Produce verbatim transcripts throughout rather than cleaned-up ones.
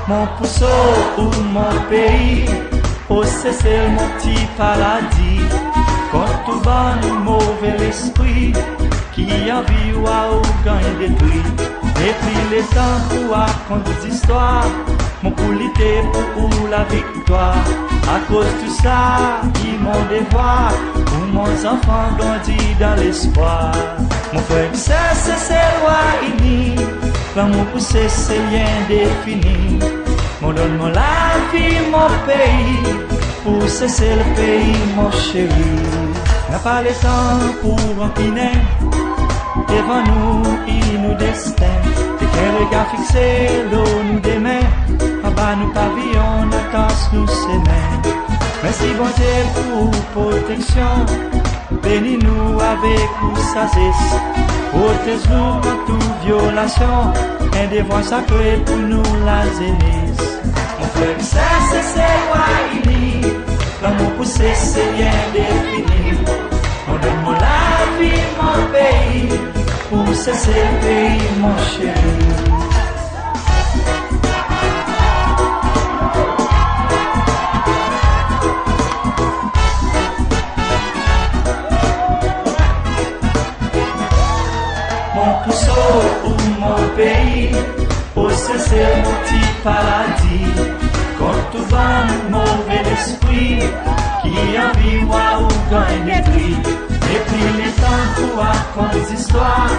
Mon pou sov ou mon pei, o Sesel mon pti paradi, kont tou bann move lespri ki anvi war ou ganny detri. Depi letan pou rakont zistwar, mon pou lite pour ou laviktwar. Akoz tou sa i mon devwar, pour mon zanfan grandi dan lespwar. Mon frer, ser Seselwa ini, lanmour pour Sesel i endefini. Mon donn mon lavi, mon pei, pour Sesel pei mon seri. Napa letan pour rankinen, devan nou i nou desten. Tek en regar fikse lo nou demen, anba nou paviyon nou tans nou semen. Mersi Bondye pour proteksyon, beni nou avek ou sazes. Protez nou kont tou vyolasyon, en devwar sakre pour nou lazenes. Mon frer, ser Seselwa ini, lanmour pour Sesel i endefini. Mon donn mon lavi, mon pei, pour Sesel pei mon seri. Mon pou sov ou mon pei, o Sesel mon pti paradi, kont tou bann move lespri ki anvi war ou ganny detri. Depi letan pou rakont zistwar,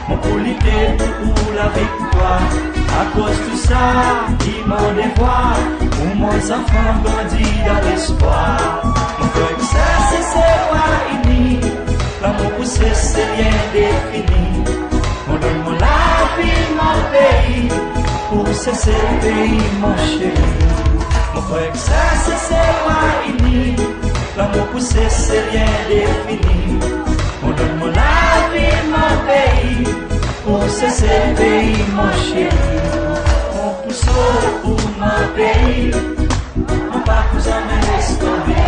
mon pou lite pour ou laviktwar. Akoz tou sa i mon devwar, pour mon zanfan grandi dan lespwar. Mon frer, ser Seselwa ini, lanmour pour Sesel i endefini. Mon donn mon lavi, mon pei, pour Sesel pei mon seri. Mon frer, ser Seselwa ini, lanmour pour Sesel i endefini. Mon donn mon lavi, mon pei, pour Sesel pei mon seri. Mon pou sov ou mon pei, mon pa pou zanmen les tonbe.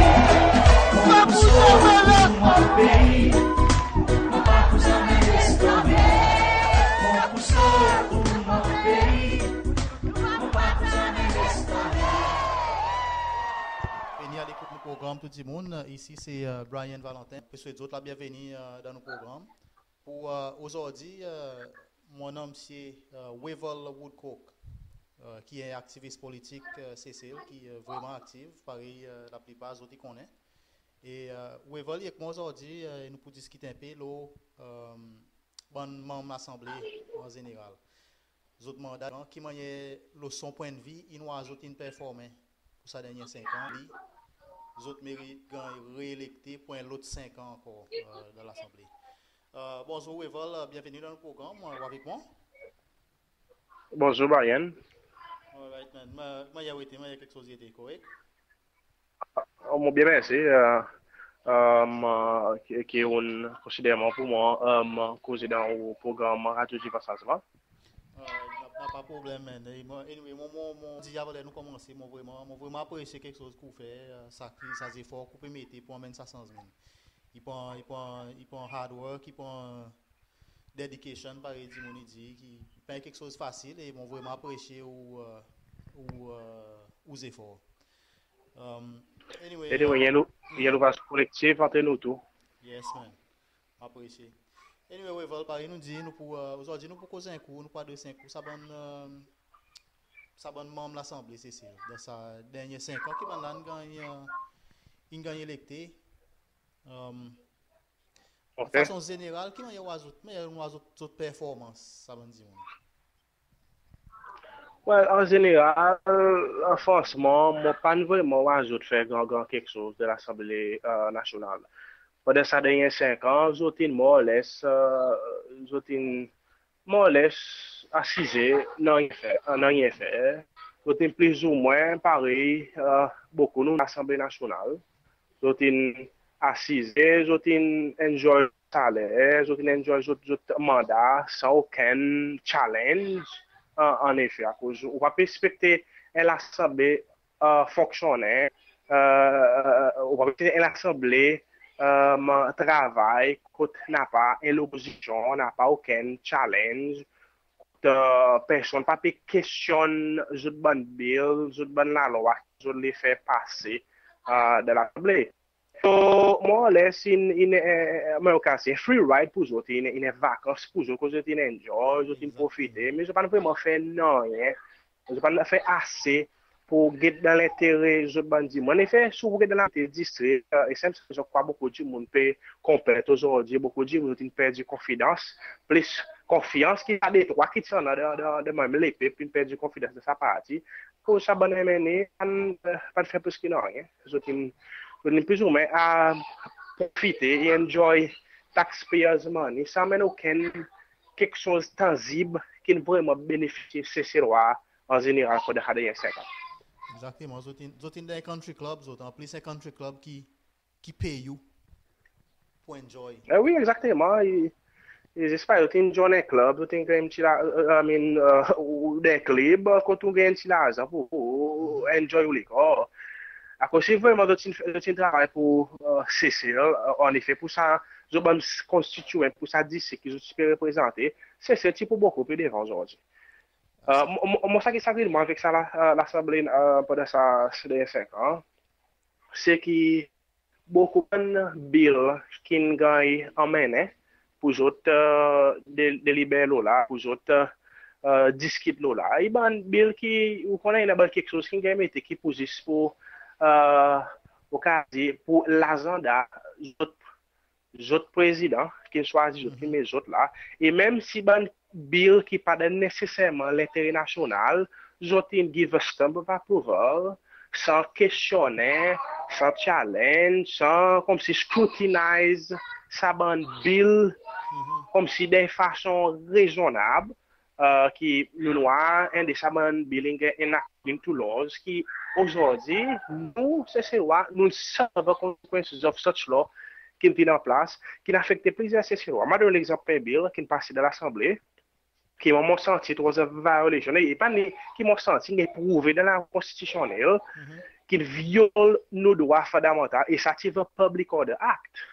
Mon pou sov ou mon pei, mon pa pou zanmen les tonbe. Mon pou sov ou mon pei, mon pa pou zanmen les tonbe. Byenveni a lekout nou progranm tou dimoun. Isi se, e, Brian Valentin. Pe swet zot labyenveni, e, dan nou progranm. Pour, e, ozordi, e, mon annan Msye, e, Wavell Woodcock, e, ki en aktivis politik, e, Sesel, ki, e, vreman aktiv, parey, e, laplipar zot i konnen. E, e, Wavell i ek mwan ozordi, e, nou pou diskit en pe lo, e, bann manm Lasanble an zeneral. Zot manda, ki mannyer lo son pwennvi, in war zot in performen pour sa dernyen senk an, li, zot merit ganny reelekte pour en lot senk an ankor, e, dan Lasanble. E, bonzour Wavell, e, byenveni dan nou progranm, e, ou avek mwan? Bonzour Brian. Alright, man. Ki mannyer ou ete, ki mannyer keksoz i ete, korek? O, mon byen, mersi. E, e, ki, ki ou'n konsider mwan pour mwan, e, koze dan ou progranm Radio Divan Sanzman. E, napa problenm, man. E, mon, anyway, mon, mon, mon dir avan ler nou konmanse, mon vreman, mon vreman apresye keksoz ki ou fer, e, sa ki, sa zefor ki ou pe mete pour anmenn sa sanzman. I pran, i pran, i pran hard work, i pran dedication, parey dimoun i dir, ki pa en keksoz fasil, e mon vreman apresye ou, e, ou, e, ou zefor. Um, anyway, anyway, e, i en lou-, i en louvraz kolektif ant nou tou. Yes, man. Apresye. Anyway, Wavell, parey nou dir, nou pou, e, ozordi nou pou koz en kou, nou pou adres en kou sa bann, e, sa bann manm Lasanble Sesel dan sa dernyen senk an ki bannla in ganny, e, in ganny elekte. Um, an fason zeneral, ki mannyer ou war zot, ki mannyer ou war zot, zot performans, sa bann dimoun? Well, an zeneral, e, fransman, mon pa'n vreman war zot fer gran, gran keksoz dan Lasanble, e, Nasyonal. Pandan sa dernyen senk an, zot in more or less, e, zot in more or less asize, nanryen fer, nanryen fer. Zot in plizoumwen parey, e, bokou nou Lasanble Nasyonal. Zot in asize, zot in enjoy saler, zot in enjoy zot, zot manda san okenn challenge, an, annefe, akoz ou pa pe ekspekte en Lasanble, e, fonksyonnen, e, ou pa pe ekspekte en Lasanble, e, travay kot napa en lopozisyon, napa okenn challenge, zot, personn pa pe kestyonn zot bann bill, zot bann lalwa zot le fer pase dan Lasanble. So, more or less, in, in, mon kapab se free ride pour zot, in, in vakans pour zot, kot zot in enjoy, zot in profite, me zot pa'n vreman fer nanryen. Zot pa'n fer ase pour get dan lentere zot bann dimoun. Annefe, si ou get dan lentere distrik, e sanmenm sa ki mon krwar bokou dimoun pe konplent ozordi, bokou dimoun zot in perdi konfidans, plis konfyans ki sa detrwa ki ti annan dan, dan, dan, dan lepep, in perdi konfidans dan sa parti. Akoz sa bann MNA, pa'n, pa'n fer plis ki nanryen. Zot in, zot in plizoumwen a profite e enjoy taxpayers' money, san menm okenn keksoz tanzib ki'n vreman benefisye Seselwa an zeneral pandan sa dernyen senk an. Egzakteman, zot in, zot in dan en country club, zot, an plis en country club ki, ki pey ou pour enjoy. E wi, egzakteman. I, i zis pa, zot in join en club, zot in ganny en pti la, I mean, ou dan en klib, kot ou ganny en pti larzan pour, pour enjoy ou lekor. Akoz si vreman zot in, zot in travay pour Sesel, annefe pour sa, zot bann konstityen pour sa distrik ki zot ti pe reprezante, Sesel ti pou bokou pli devan ozordi. Mon, mon, mon sa ki sa ki mal avek sa la, Lasanble pandan sa, sa dernyen senk an, se ki bokou bann bill ki'n ganny anmennen pour zot de, deliber lo la, pour zot diskit lo la. I bann bill ki, ou konnen, i annan bann keksoz ki'n ganny mete ki pour zis pour, mon kapab dir, pour lazanda zot, zot prezidan ki'n swazir zot, ki'n met zot la. E menm si bann bill ki pa dan neseserman lentere nasyonal, zot in give a stamp of approval, san kestyonnen, san challenge, san konmsi scrutinize sa bann bill, konmsi dan en fason rezonnab, ki nou war, enn de sa bann bill in ganny enacted into laws ki ozordi, nou, Seselwa, nou'n suffer consequences of such law ki'n vin an plas, ki'n afekte plizyer Seselwa. Mon a donn ou legzanp en bill ki'n pase dan Lasanble, ki mwan mon santi it was a violation. E pa ni ki mon santi, in prouve dan lakonstitisyonnel, ki'n vyol nou drwa fondamantal, e sa ti dan Public Order Act.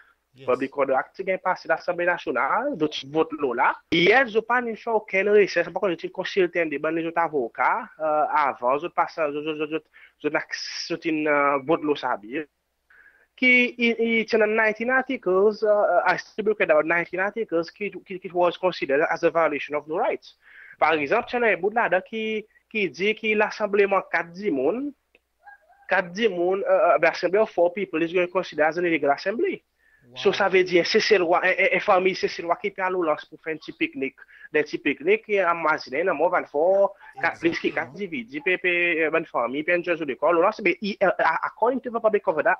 Public Order Act ti ganny pase Lasanble Nasyonal, zot ti vot lo la. Yet zot pa'n fer okenn resers, mon pa konnen zot ti konsilte enn de bann lezot avoka avan zot pas, zot, zot, zot, zot, zot in vot lo sa bill. Ki i, i ti annan nineteen articles, I still regret about nineteen articles ki, ki, ki was considered as a violation of no rights. Par egzanp, ti annan en bout ladan ki, ki dir ki Lasanble mank kat dimoun, kat dimoun, the assembly of four people is going to consider as an illegal assembly. So savedir en Seselwa, en, en, en fanmir Seselwa ki pe al Lans pour fer en pti piknik. Dan pti piknik, mazinen, annan mwan vennfor, kat, plis ki kat endividi pe, pe, bann fanmir pe enjoy zot lekor Lans, be i, according to the Public Order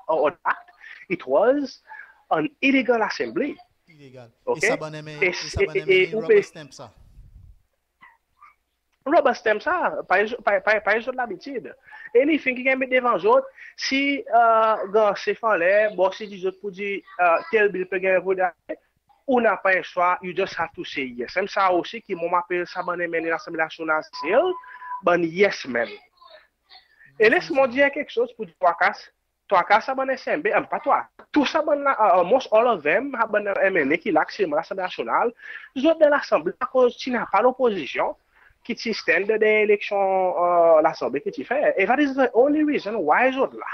Act, it was an illegal assembly. Ilegal. E sa bann MNA, e sa bann MNA rubber stamp sa. Rubber stamp sa, pa, pa, pa, pa zot labitid. Anything ki ganny met devan zot, si Gansef anler, Boss i dir zot pour dir tel bill pe ganny vote, ou napa en swa, you just have to say yes. Sanmenm sa osi ki mwan mon apel sa bann MNA Lasanble Nasyonal, bann yes men. E les mon dir keksoz pour dir, twa ka, twa ka sa bann S M B, pa twa, tou sa bann la, almost all of them, sa bann MNA ki la aktyelman Lasanble Nasyonal, zot dan Lasanble akoz ti napa lopozisyon ki ti stand dan eleksyon Lasanble ki ti fer. E that is the only reason why zot la.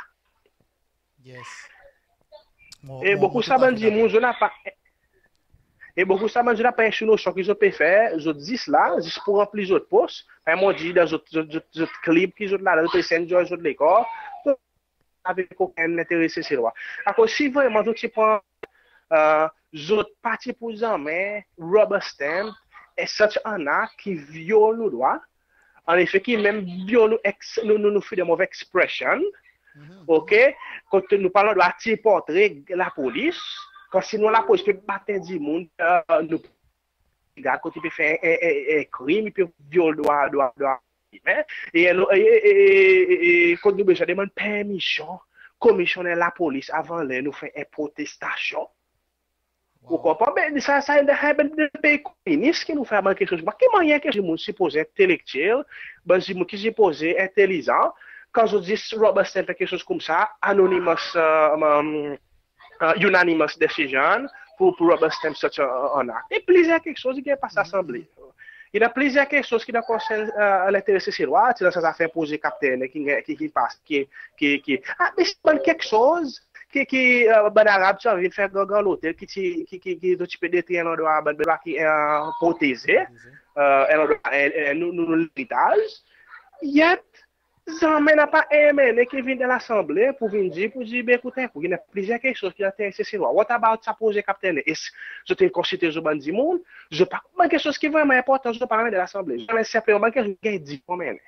Yes. E bokou sa bann dimoun, zot napa, e bokou sa bann dimoun napa en sou nosyon ki zot pe fer, zot zis la, zis pour ranpli zot pos. Parey mon dir, dan zot, zot, zot, zot klib ki zot la, zot pe enjoy zot lekor, avek okenn lentere Seselwa. Akoz si vreman zot ti pran, zot pa ti pou zanmen rubber stamp e such an akt ki vyol nou drwa, annefe ki menm vyol nou, nou, nou, nou freedom of expression, ok? Kot nou pa annan drwa tir portre lapolis, kan si nou lapolis pe bat en dimoun, nou gard kot i pe fer en, en, en krim, i pe vyol drwa, drwa, drwa imen. E, e, e, e, e kot nou bezwen demann permisyon Komisyoner Lapolis avan ler nou fer en protestasyon. Ou konpran? Ben, sa, sa, sa, sa, ben, pei kominis ki nou fer bann keksoz. Ki mannyer ki dimoun sipoze entelektyel, bann dimoun ki sipoze entelizan, kan zot zis rubber stamp keksoz koumsa, anonymous, unanimous decision pour, pour rubber stamp such an akt. E plizyer keksoz ki ganny pas Lasanble. I annan plizyer keksoz ki dan konsern lentere Seselwa, ti dan sa zafer proze Kaptenn ki, ki, ki pas, ki, ki, ki, a, me se bann keksoz ki, ki bann Arab ti anvi fer gran, gran lotel ki ti, ki, ki, ki zot ti pe detri en landrwa bann, bann ki proteze, en landrwa nou, nou leritaz. Yet, zanmen napa en MNA ki vin dan Lasanble pour vin dir, pour dir, be ekout en kou, i annan plizyer keksoz ki anterese Seselwa. What about sa proze Kaptenn? Eski zot in konsilte zot bann dimoun? Zot pa, bann keksoz ki vreman enportan zot pa anmenn dan Lasanble. Zot anmenn senpleman bann keksoz ki ganny dir pour anmennen.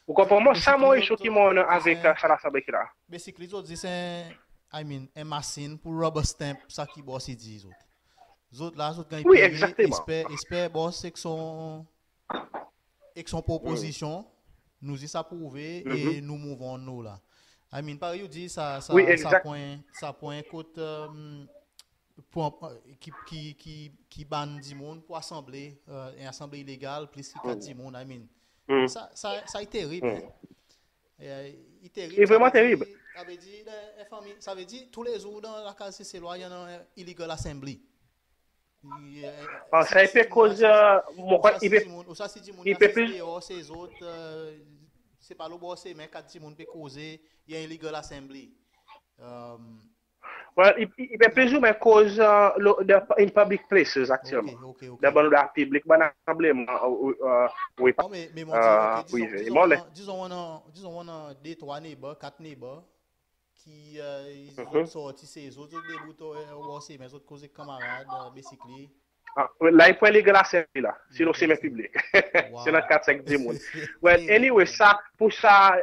Ou konpran mwan? Sa mon issue ki mon annan avek sa Lasanble ki la. Basically zot dir se, I mean, en masin pour rubber stamp sa ki boss i dir zot. Zot la zot ganny peye, esper, esper boss ek son ek son propozisyon, nou zis aprouve e nou move on nou la. I mean, parey ou dir, sa, sa, sa pwen, sa pwen kot, ki, ki, ki, ki bann dimoun pour asanble, en asanble ilegal, plis ki kat dimoun, I mean. Sa, sa, sa i terib, en. I terib, i vreman terib. Savedir, savedir toulezour dan lakaz Seselwa i annan illegal assembly. Sa i pe koz, mon krwar i pe, i pe plis deor se zot, se pa lo bor semen kat dimoun pe koze, i annan illegal assembly. Well, i, i pe plizoumwen koz in public places aktyelman. Dan bann landrwa piblik, bann rasanbleman, wi, pa prive. Dizon, dizon, dizon, dizon, de trwa neighbor, kat neighbor, ki zot sorti se zot, zot debout o bor semen, zot koz ek kanmarad, basically. La i pwen legal assembly la, si lo semen piblik. Se annan kat senk dimoun. Well, anyway, sa, pour sa,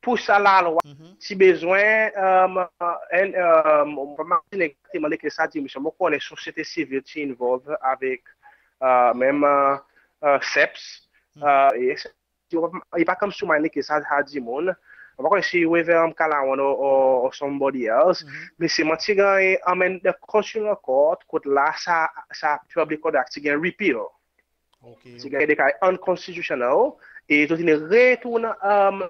pour sa lalwa, ti bezwen, en, mon pa mazinen egzakteman lekel sa dimoun, mon konnen sosyete sivil ti involve avek, menm, SEPS, e i pa konmsi ou manyen ki sa, sa dimoun. Mon pa konnen si Reverend Kalawan or, or, or somebody else. Me selman ti ganny anmenn dan Constitutional Court, kot la sa, sa Public Order Act ti ganny repeal. Ti ganny deklare unconstitutional. E zot in retourn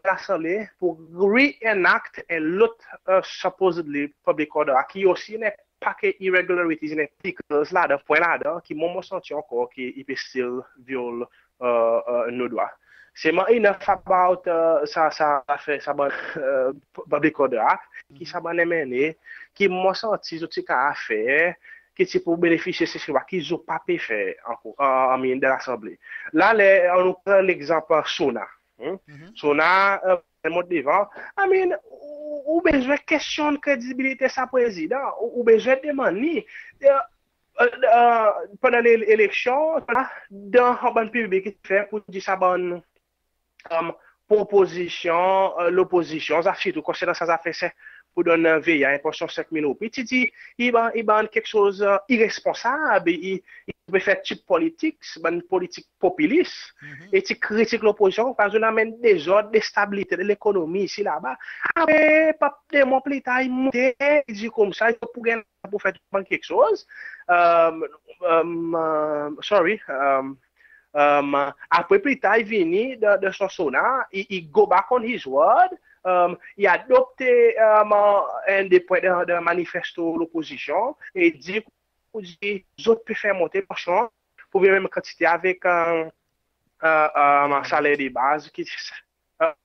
Lasanble pour reenact en lot, supposedly Public Order Act ki osi annan pakèt irregularities, annan pickles ladan, pwen ladan, ki mwan mon santi ankor ki i pe still vyol nou drwa. Selman enough about sa, sa zafer, sa bann Public Order Act, ki sa bann MNA, ki mon santi zot ti kapab fer, ki ti pou benefisye Seselwa, ki zot pa pe fer ankor, I mean, dan Lasanble. La, ler, annou pran legzanp SONA. SONA, mont devan. I mean, ou, ou bezwen kestyonn kredibilite sa prezidan. Ou, ou bezwen demann li. Pandan eleksyon, dan bann piblik ki fer pour dir sa bann propozisyon lopozisyon, sa sirtou konsernan sa zafer se pour donn V A en pansyon senk mil roupi. Ti dir, i bann, i bann keksoz iresponsab, i, i pe fer cheap politics, bann politik popilis, e ti kritik lopozisyon, parski zot in anmenn dezord, destabilite lekonomi isi laba. Apre, pa de mwan pli tar, i monte, i dir koumsa, i pou ganny pour fer tou bann keksoz. Sorry, apre pli tar, i vini dan, dan son SONA, i, i go back on his word, i adopte enn de pwen dan, dan manifesto lopozisyon, e dir, pour dir, zot pe fer monte pansyon pour vin menm kantite avek saler de baz ki,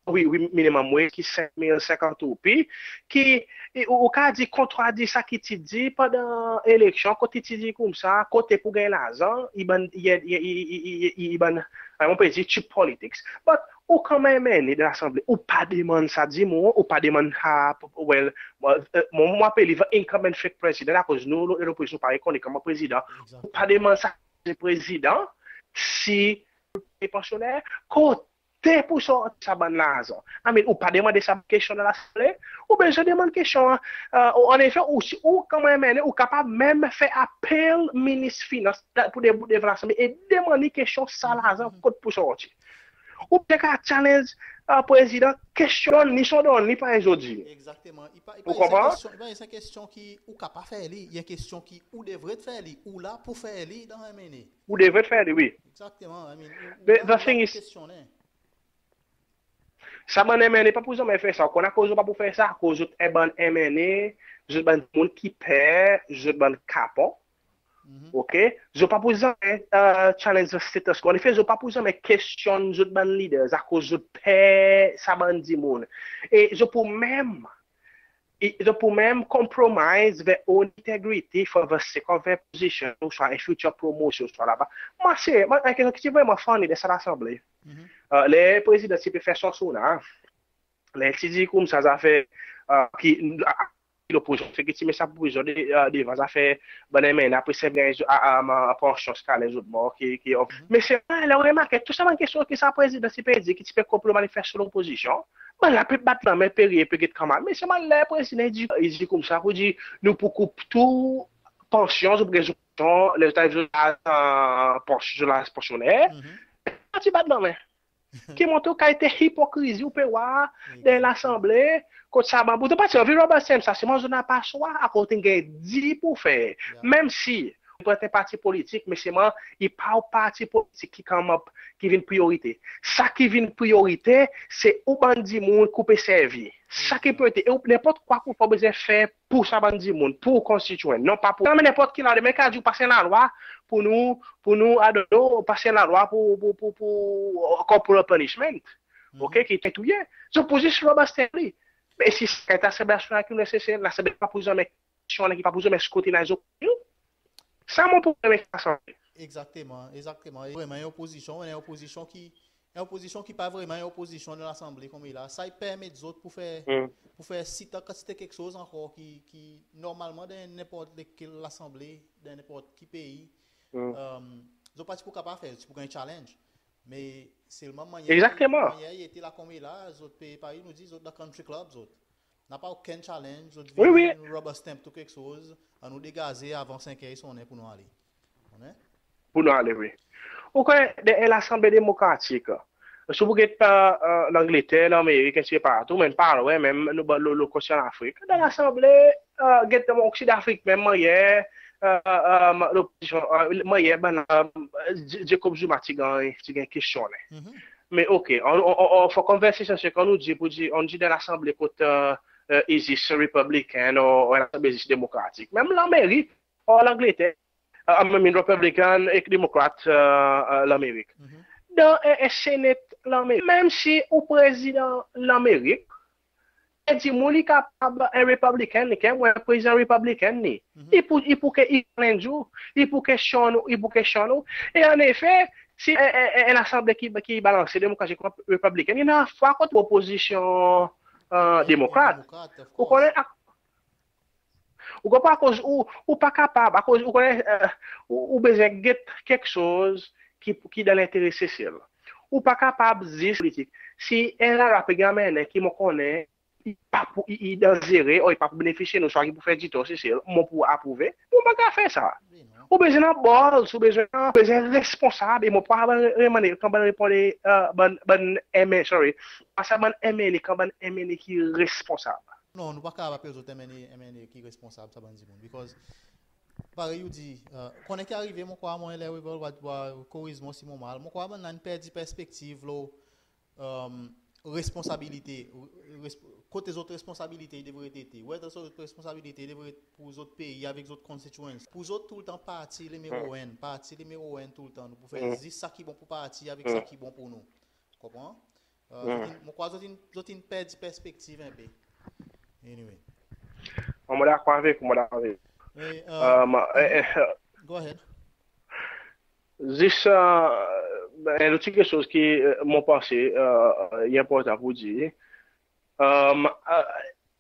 wi, wi, minimum wage ki senk mil senkant roupi, ki, ou, ou kapab dir kontradir sa ki ti dir pandan eleksyon, kot i ti dir koumsa, kote pour ganny larzan, i bann, i, i bann, mon pe dir cheap politics. But ou kanmenm MNA dan Lasanble, ou pa demann sa dimoun, ou pa demann sa, well, mon, mon apel li incumbent fake president, akoz nou, lopozisyon, pa rekonnet konman prezidan. Ou pa demann sa prezidan, si ou pansyonner, kote pour sorti sa bann larzan? I mean, ou pa demande sa kestyon dan Lasanble, ou bezwen demann kestyon. Annefe, ou, si ou kanmenm MNA, ou kapab menm fer apel Minis Finans pour debout devan Lasanble e demann li kestyon, sa larzan kot pour sorti? Ou pe kapab challenge prezidan, kestyonn li, son donn li, parey zot dir. Egzakteman. I pa, i pa en kestyon, i pa en kestyon ki ou kapab fer li, i en kestyon ki ou devret fer li, ou la pour fer li dan MNA. Ou devret fer li, wi. Egzakteman, I mean, the thing is, sa bann MNA pa pou zanmen fer sa. Ou konn akoz zot pa pou fer sa? Akoz zot en bann MNA, zot bann moun ki per, zot bann kapon. OK? Zot pa pou zanmen challenge the status quo. Annefe, zot pa pou zanmen kestyonn zot bann leaders akoz zot per sa bann dimoun. E zot pou menm zot pou menm compromise their own integrity for the sake of a position, ouswa en future promotion, ouswa laba. Mwan, se, mwan, en keksoz ki ti vreman funny dan sa Lasanble. Ler Prezidan ti pe fer son SONA, ler ti dir koumsa zafer ki lopozisyon, se ki ti met sa pwopozisyon devan zafer bann MNA apre se ganny pansyon, skaler zot mor ki, ki... Me se, ler ou remarke tou sa bann keksoz ki sa Prezidan ti pe dir, ki ti pe kopye lo manifesto lopozisyon, bann la pe bat lanmen, pe riye, pe get kanmarad. Me se mwan, ler Prezidan i dir, i dir koumsa pou dir nou pou koup tou pansyon, zot pou ganny zot pansyon, ler zot ariv zot laz pansyoner, zot ti bat lanmen. Ki montre ou kalite ipokrizi ou pe war dan Lasanble, kot sa bann boug, zot pa ti anvi rubber stamp sa, selman zot napa swa, akoz zot in ganny dir pou fer. Menm si ou pran en parti politik, me selman i pa ou parti politik ki come up, ki vin priyorite. Sa ki vin priyorite, se ou bann dimoun ki ou pe servi. Sa ki priyorite. E ou, nenport kwa ki ou bezwen fer pour sa bann dimoun, pour konstityen, non pa pour... Demen nenport ki la, demen i kapab dir ou pas en lalwa pour nou, pour nou, I don't know, pas en lalwa pour, pour, pour, pour corporal punishment. OK, ki te touye. Zot pou zis rubber stamp li. Me si sa Lasanble Nasyonal ki neseser, Lasanble pa pou zanmen kestyonn, ki pa pou zanmen scrutinize okenn. Sa mon problenm avek Lasanble. Egzakteman, egzakteman. E vreman en opozisyon, en opozisyon ki, en opozisyon ki pa vreman en opozisyon dan Lasanble konmela. Sa i permet zot pou fer, pou fer sitan kantite keksoz ankor ki, ki normalman dan nenport lekel Lasanble, dan nenport ki pei, zot pa ti pou kapab fer, zot ti pou ganny challenge. Me selman mannyer, mannyer i ete la konmela, zot pe, parey nou dir, zot dan country club zot. Napa okenn challenge, zot vini, nou rubber stamp tou keksoz, annou degaze avan senk er i sonnen pour nou ale. Konnen? Pour nou ale, wi. Ou konnen, dan en Lasanble demokratik, si ou pou get Langleter, Lanmerik, ensipartou, menm pa lwen, menm nou, lo, lo kote Lafrik. Dan Lasanble, get Sid Afrik, menm mannyer, lopozisyon, mannyer bann, Jacob Zuma ti ganny, ti ganny kestyonn. Me OK, an, an, an, for conversation sake, annou dir, pour dir, annou dir dan Lasanble kot i zis Republican, ou, ou Lasanble zis demokratik. Menm Lanmerik, ou Langleter, I mean, Republican ek Demokrat Lanmerik. Dan en, en Senate Lanmerik, menm si ou Prezidan Lanmerik, i dir, mon i kapab en Republican, li, ki en Prezidan Republican li. I pou, i pou ke, i challenge ou, i pou kestyonn ou, i pou kestyonn ou. E annefe, si en, en, en, en Lasanble ki, ki balanse, demokratik, Republican, i annan fwa kot opozisyon demokrat. Ou konnen, ou konpran, akoz ou, ou pa kapab, akoz ou konnen, ou, ou bezwen get keksoz ki, ki dan lentere Sesel. Ou pa kapab zis politik. Si en lalwa pe ganny anmennen ki mon konnen i pa pou, i, i danzere, ou i pa pou benefisye nou, swa ki pou fer ditor Sesel, mon pou aprouve, mon pa kapab fer sa. Ou bezwen annan balls, ou bezwen, ou bezwen responsab, e mon pa kapab reponn, kan bann reponn, bann, bann MNA, sorry, pa sa bann MNA, kan bann MNA ki responsab. Non, nou pa kapab apel zot MNA, MNA ki responsab sa bann dimoun. Because, parey ou dir, konnen ki arive, mon krwar, mon, ler Wavel, ou a, ou a koriz mwan si mon mal. Mon krwar bann la in perdi perspektiv lo responsabilite, kote zot responsabilite i devret ete. Where zot responsabilite i devret pour zot pei avek zot constituents. Pour zot toultan parti nimero enn, parti nimero enn toultan. Nou pou fer zis sa ki bon pour parti avek sa ki bon pour nou. Konpran? Zot in, mon krwar zot in, zot in perdi perspektiv en pe. Anyway. Mon dakor avek ou, mon dakor avek ou. Me, go ahead. Zis en lot ti keksoz ki mon panse i enportan pour dir.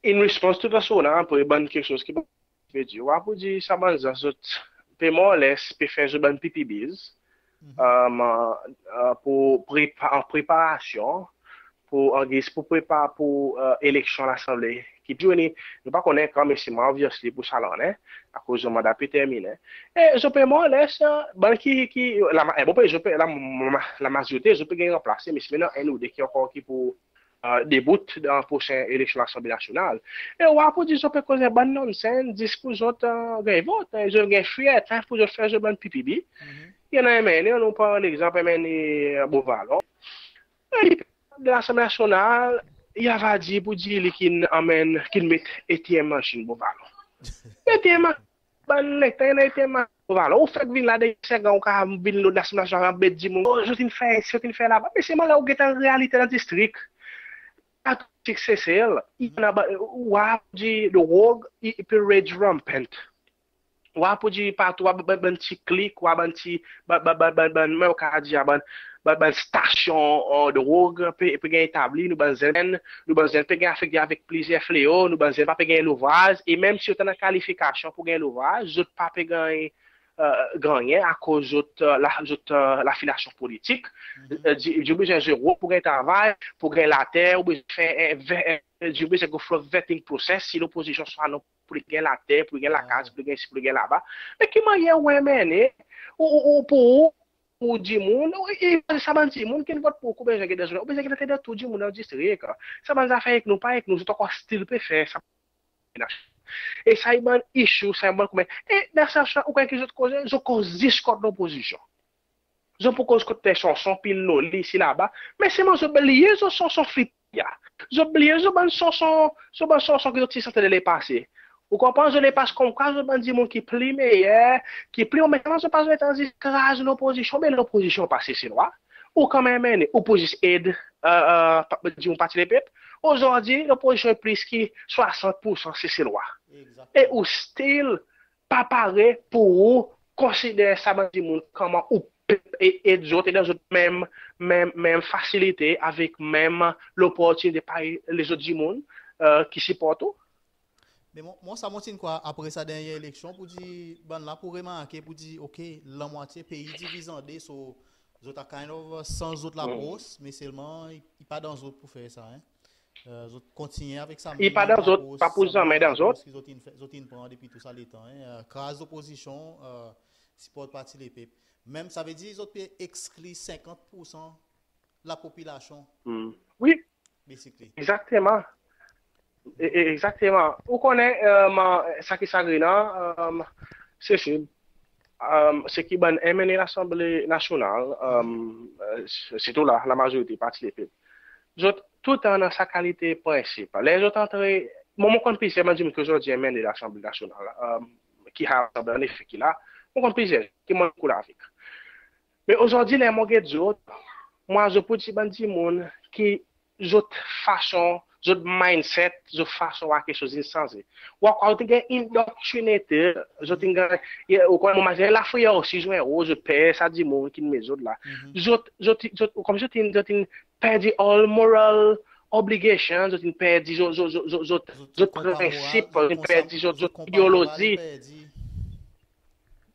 In response to sa, apre bann keksoz ki pe dir, ou a pou dir sa bann zot pe more or less pe fer zot bann PPBs, pou prepa-, an preparasyon, pou, an giz pou prepar pour eleksyon Lasanble ki pou vini, nou pa konnen kan, me selman obviously pour sa lannen, akoz zot manda pe terminen. E zot pe more or less, bann ki, ki, la, e bon, pe, zot pe, la, lamazorite zot pe ganny ranplase, me selman annan enn ou de ki ankor ki pou debout dan prosen eleksyon Lasanble Nasyonal. E ou a pou dir zot pe koz bann nonsense, zis pour zot ganny vot, zot ganny free airtime pour zot fer zot bann PPB. I annan MNA, nou pran legzanp MNA Beauvallon. Li, dan Lasanble Nasyonal, i ava dir pour dir li ki'n anmenn, ki'n met ATM machine Beauvallon. ATM, bann letan i annan ATM machine Beau Vallon, ou fek vin la de Sengan, ou kapab vin lo Lasanble Nasyonal, anbet dimoun. Oh, zot in fer, zot in fer laba. Me selman ler ou get an realite dan distrik, a tou distrik Sesel, i annan ba, ou a dir, drog i, i pe rage rampant. Ou a pou dir partou, ou a bann, bann ti klik, ou a bann ti, bann, bann, bann, bann, bann, mon kapab dir, bann, bann, bann stasyon, o, drog pe, pe ganny etabli, nou bann zenn, nou bann zenn pe ganny afekte avek plizyer fleo, nou bann zenn pa pe ganny louvraz, e menm si zot annan kalifikasyon pour ganny louvraz, zot pa pe ganny, e, gannyen akoz zot, e, la, zot, e, lafilasyon politik. E, dir, dir ou bezwen zero pour ganny travay, pour ganny later, ou bezwen fer, e, ve-, e, dir ou bezwen go through vetting process, si lopozisyon swa non pour li ganny later, pour li ganny lakaz, pour li ganny isi, pour li ganny laba. Me ki mannyer ou anmennen, ou, ou, ou, pour ou, ou dimoun, ou, e, e, sa bann dimoun ki'n vot pour ou, ou bezwen get dan, ou bezwen get dan tou dimoun dan distrik. Sa bann zafer ek nou, pa ek nou, zot ankor still pe fer sa. E sa i bann issue, sa i bann koumen. E dan sa, sa, ou konn ki zot koze, zot koz zis kot lopozisyon. Zot pou koz kot Sonson, Pil Noli, isi laba. Me selman zot bliye zot Sonson Fitya. Zot bliye zot bann Sonson, zot bann Sonson ki zot ti santi dan lepase. Ou konpran, zot lepase konmkwa zot bann dimoun ki pli meyer, ki pli, me selman zot pa zot anvi kraz lopozisyon, me lopozisyon pa Seselwa. Ou kanmenm, ou pou zis ed, e, e, pa, dimoun Parti Lepep. Ozordi, lopozisyon i plis ki swasant poursan Seselwa. Egzakteman. E ou still pa pare pour ou konsider sa bann dimoun konman ou pep e, e zot, e dan zot menm, menm, menm fasilite avek menm loportinite parey lezot dimoun, e, ki siport ou. Me mon, mon, sa mon ti'n krwar apre sa dernyen eleksyon pour dir, bann la pou remarke pour dir, ok, lanmwatye pei diviz an de, so zot a kind of, e, sanz zot lapros, me selman i, i pa dan zot pour fer sa, en. E, zot kontinyen avek sa menm lapros, sa menm lapros ki zot in fer, zot in pran depi tou sa letan, en. E, kraz lopozisyon, e, siport Parti Lepep. Menm, savedir zot pe ekskli senkant poursan lapopilasyon. Wi. Basically. Egzakteman. E, e, egzakteman. Ou konnen, e, sa ki sagrenan, e, se, se, e, se ki bann M N A Lasanble Nasyonal, e, e, sirtou la, lamazorite Parti Lepep, zot toultan annan sa kalite prensip. Ler zot antre, mon, mon konn plizyer, mon dir ki ozordi M N A Lasanble Nasyonal, e, ki Lasanble an efe ki la, mon konn plizyer ki mon koul avek. Me ozordi, ler mon get zot, mon a zot pou dir bann dimoun ki zot fason, zot mindset, zot fason war keksoz in sanze. Ou a krwar zot in ganny indoctrinated, zot in ganny, ou konn, mon mazinen lafreyer osi zwenn zot, zot per sa dimoun ki'n met zot la. Zot, zot, zot, konmsi zot in, zot in perdi all moral obligation, zot in perdi zot, zot, zot, zot, zot, zot prensip, zot in perdi zot, zot ideolozi.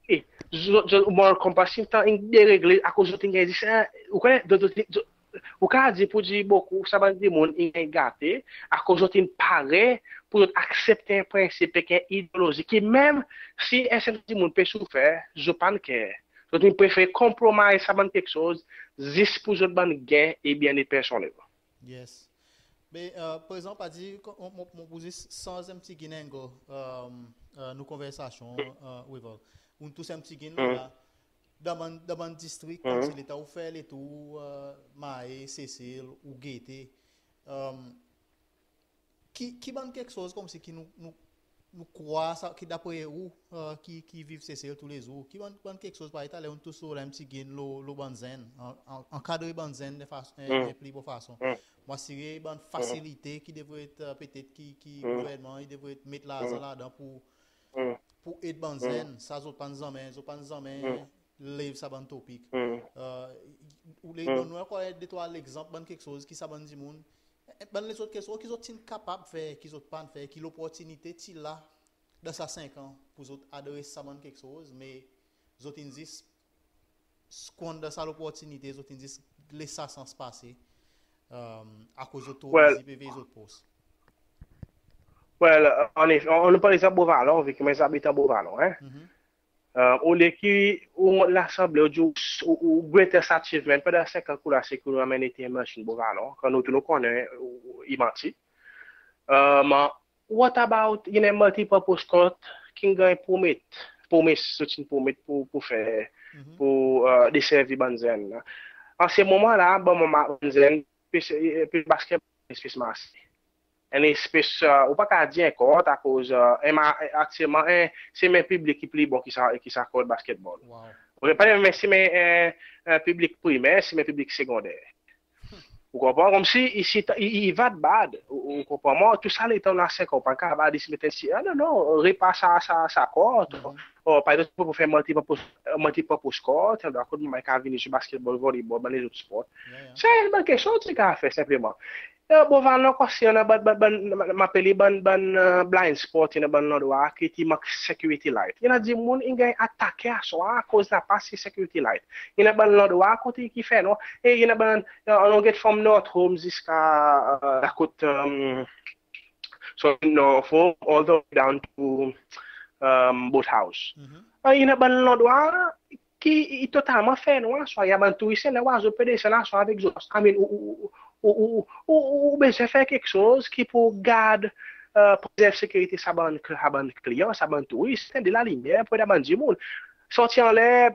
E zot, zot, mon konpran si tan in deregle akoz zot in ganny dir sa, ou konnen, zot, zot, zot, ou kapab dir pour dir bokou sa bann dimoun in ganny gate akoz zot in pare pour zot aksepte en prensip ek en ideolozi ki menm si en serten dimoun pe soufer, zot pa'n care. Zot in prefere compromise sa bann keksoz zis pour zot bann gen e byennet personnel. Yes. Me, e, prezan, pa dir, mon, mon, mon pou zis sanz en pti gin angle, e, e, nou konversasyon, e, Wavel. Ou'n tous en pti gin la. Dan bann, dan bann distrik, konmsi letan ou fer letour, e, Mahe, Sesel, ou gete. E, ki, ki bann keksoz konmsi ki nou, nou, nou krwar sa, ki dapre ou, e, ki, ki viv Sesel toulezour, ki bann, bann keksoz, parey taler ou'n tous lo la en pti gin lo, lo bann zenn, an, an, ankadre bann zenn de fas-, en, en pli bon fason. Mon asire bann fasilite ki devret, e, petet ki, ki gouvernman i devret met larzan ladan pour, pour ed bann zenn, sa zot pa'n zanmen, zot pa'n zanmen lev sa bann topik. E, ou le donn nou ankor de trwa legzanp bann keksoz ki sa bann dimoun, e, bann lezot keksoz ki zot ti'n kapab fer, ki zot pa'n fer, ki loportinite ti la dan sa senk an pour zot adres sa bann keksoz, me zot in zis squander sa loportinite, zot in zis les sa sans pase, e, akoz zot tro bizi pe vey zot pos. Well, e, annefe, annou pran legzanp Beau Vallon, vi ki mon zabitan Beau Vallon, en. E, olye ki ou rant Lasanble, ou dir ou, ou, ou greatest achievement pandan senk an ki ou la se ki ou'n anmenn en machine Beau Vallon, kan nou tou nou konnen, ou, ou, i manti. E, what about, you know, multipurpose court ki'n ganny promet, promes, zot in promet pour, pour fer, pour, e, deservi bann zenn la. An se moman la, bann, bann zenn pe, pe basketball, pe marse. en espes, ou pa kapab dir en court akoz aktyelman se menm piblik ki pli bon ki sa, ki sa court basketball. Wow. Ou pa menm si menm en piblik primer, si menm piblik segonder. Ou konpran? Konmsi i, i, i, i va bad. Ou, ou konpran mwan? Tou sa letan ou annan senk an, ou pa kapab dir si menm si, ah non, non, repas sa, sa, sa court. Ou pa egzanp pou fer multi-purpose, multi-purpose court, ou annan kot mwan i kapab vini zwe basketball, volleyball, bann lezot spor. Yeah, yeah. Se bann keksoz ki kapab fer senpleman. Bon, Valnor, konsi annan bann, bann, bann, m apel li bann, bann blind spot, i annan bann landrwa ki, ki mank security light. I annan dimoun in ganny atake aswar akoz napa si security light. I annan bann landrwa kot ki fernwar, e i annan bann, annou get from North Home ziska lakot, so North Home all the way down to Boat House. I annan bann landrwa ki i totalman fernwar aswar. I annan bann touris, ler zot pe desann aswar avek zot, I mean, ou, ou, ou bezwen fer keksoz ki pou gard, prezerv sekirite sa bann, sa bann kliyan, sa bann touris, tann de lalimyer pou ed sa bann dimoun. Sorti anler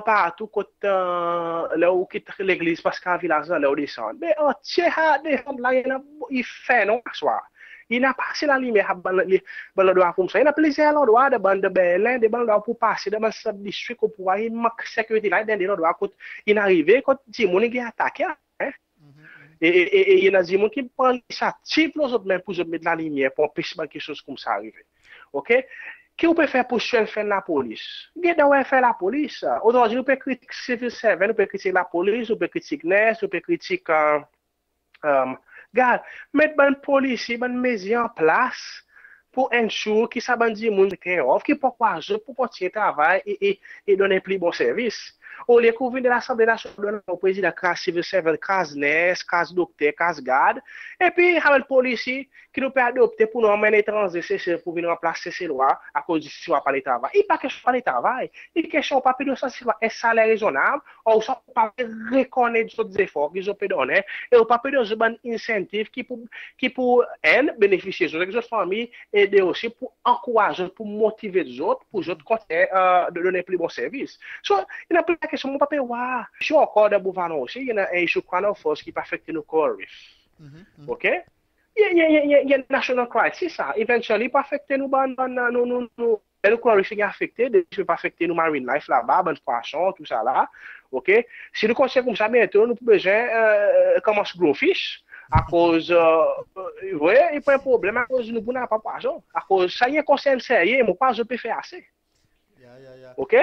partou kot, ler ou kit legliz Pascal Vilaz la, ler ou desann. Me antye sa desann la, i annan, i fernwar aswar. I napa si lalimyer bann, bann landrwa koumsa. I annan plizyer landrwa dan bann, dan Berlin, dan bann landrwa pou pase, dan bann sub-district ou pou war i mank security light dan de landrwa kot in arive kot dimoun in ganny atake, en. E, e, e, e i annan dimoun ki pran linisyativ lo zot menm pou zot met lalimyer pou anpes bann keksoz koumsa arive. OK? Ki ou pe fer pou strengthen lapolis? Get dan ou fer lapolis. Ozordi nou pe kritik civil servant, nou pe kritik lapolis, nou pe kritik nurse, nou pe kritik, gard, met bann polisi, bann mezir an plas pou ensure ki sa bann dimoun ki pa kwar zot pou kontinyen travay e, e, e donn pli bon servis. Olye ki ou vin dan Lasanble Nasyonal, donn ou prezidan kraz civil servant, kraz nurse, kraz dokter, kraz gard, epi sa bann polisi ki nou pe adopte pou nou anmenn etranze Sesel pou vin ranplas Seselwa akoz Seselwa pa le travay. I pa kestyon pa le travay, i kestyon ou pa pe donn sa Seselwa en saler rezonnab, ouswa ou pa pe rekonnet zot zefor ki zot pe donnen, e ou pa pe donn zot bann incentive ki pou, ki pou, enn, benefisye zot ek zot fanmir, e de osi pou ankouraz zot, pou motive zot, pou zot kontinyen donn pli bon servis. So, i annan plizyer kestyon mon pa pe war. Si ankor dan Beau Vallon osi, i annan en issue Crown of Falls ki pe afekte nou coral reef. OK? I annan, i annan, i annan national crisis sa. Eventually pou afekte nou bann, bann, nou, nou, nou, nou coral reef i afekte, de, pe afekte nou marine life laba, bann pwason, tou sa la. OK? Si nou kontinyen koumsa, byento nou pou bezwen konmans grow fish. Akoz, wi, i pou en problenm akoz nou pou napa pwason. Akoz sa i en konsern serye, mon pa zot pe fer ase. Ya, ya, ya. OK?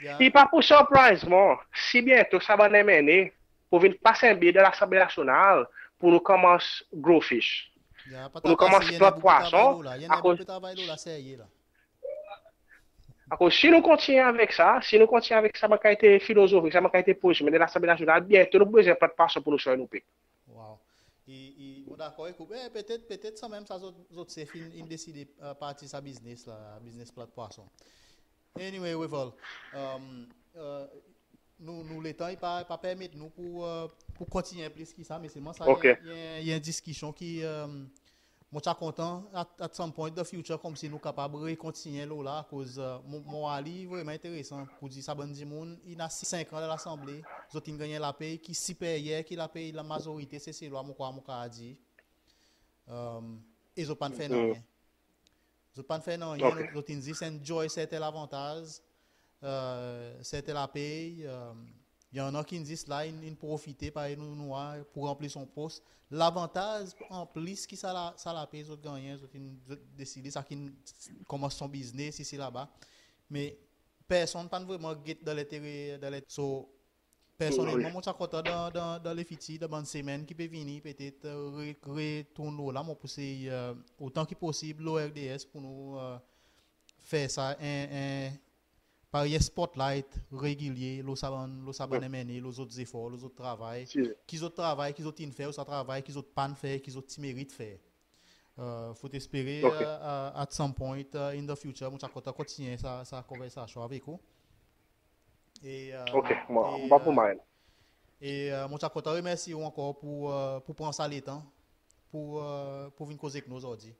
I pa pou surprise mwan si byento sa bann MNA pou vin pas en bill dan Lasanble Nasyonal pou nou konmans grow fish. Pou nou konmans plant pwason. Akoz, akoz si nou kontinyen avek sa, si nou kontinyen avek sa bann kalite filozofi, sa bann kalite pozisyon dan Lasanble Nasyonal, byento nou pou bezwen plant pwason pou nou swen nou pik. Wow. I, i, mon dakor ek ou. Petet, petet sanmenm sa zot, zot sef in, in deside parti sa biznes la, biznes plant pwason. Anyway, Wavel, nou, nou letan i pa, pa permet nou pou, pou kontinyen plis ki sa, me selman sa i en, i en diskisyon ki mon ti a kontan at, at some point the future, konmsi nou kapab rekontinyen lo la, akoz mon, mon war li vreman enteresan pou dir sa bann dimoun in asiz senk an dan Lasanble, zot in ganny lapey ki siperyer ki lapey lamazorite Seselwa, mon krwar mon kapab dir. E zot pa'n fer nanryen. Zot pa'n fer nanryen, zot in zis enjoy serten lavantaz, serten lapey. I annan ki'n zis la, in, in profite parey nou, nou war, pou ranpli son pos. Lavantaz an plis ki sa la, sa lapey zot gannyen, zot in, zot deside sa ki'n konmans son biznes isi laba. Me personn pa'n vreman get dan lentere, dan lentere. So, personnelman, mon ti a kontan dan, dan, dan lefitir, dan bann semenn ki pe vini, petet re, retourn lo la, mon pou sey otan ki posib lo RDS pou nou fer sa en, en parey en spotlight regilye lo sa bann, lo sa bann MNA, lo zot zefor, lo zot travay, ki zot travay ki zot in fer, lo sa travay ki zot pa'n fer, ki zot ti merit fer. Fout espere at some point in the future mon ti a kontan kontinyen sa, sa konversasyon avek ou. E, OK, mon pa pou mind. E mon ti a kontan remersi ou ankor pou, pou pran sa letan pou, pou vin koz ek nou ozordi.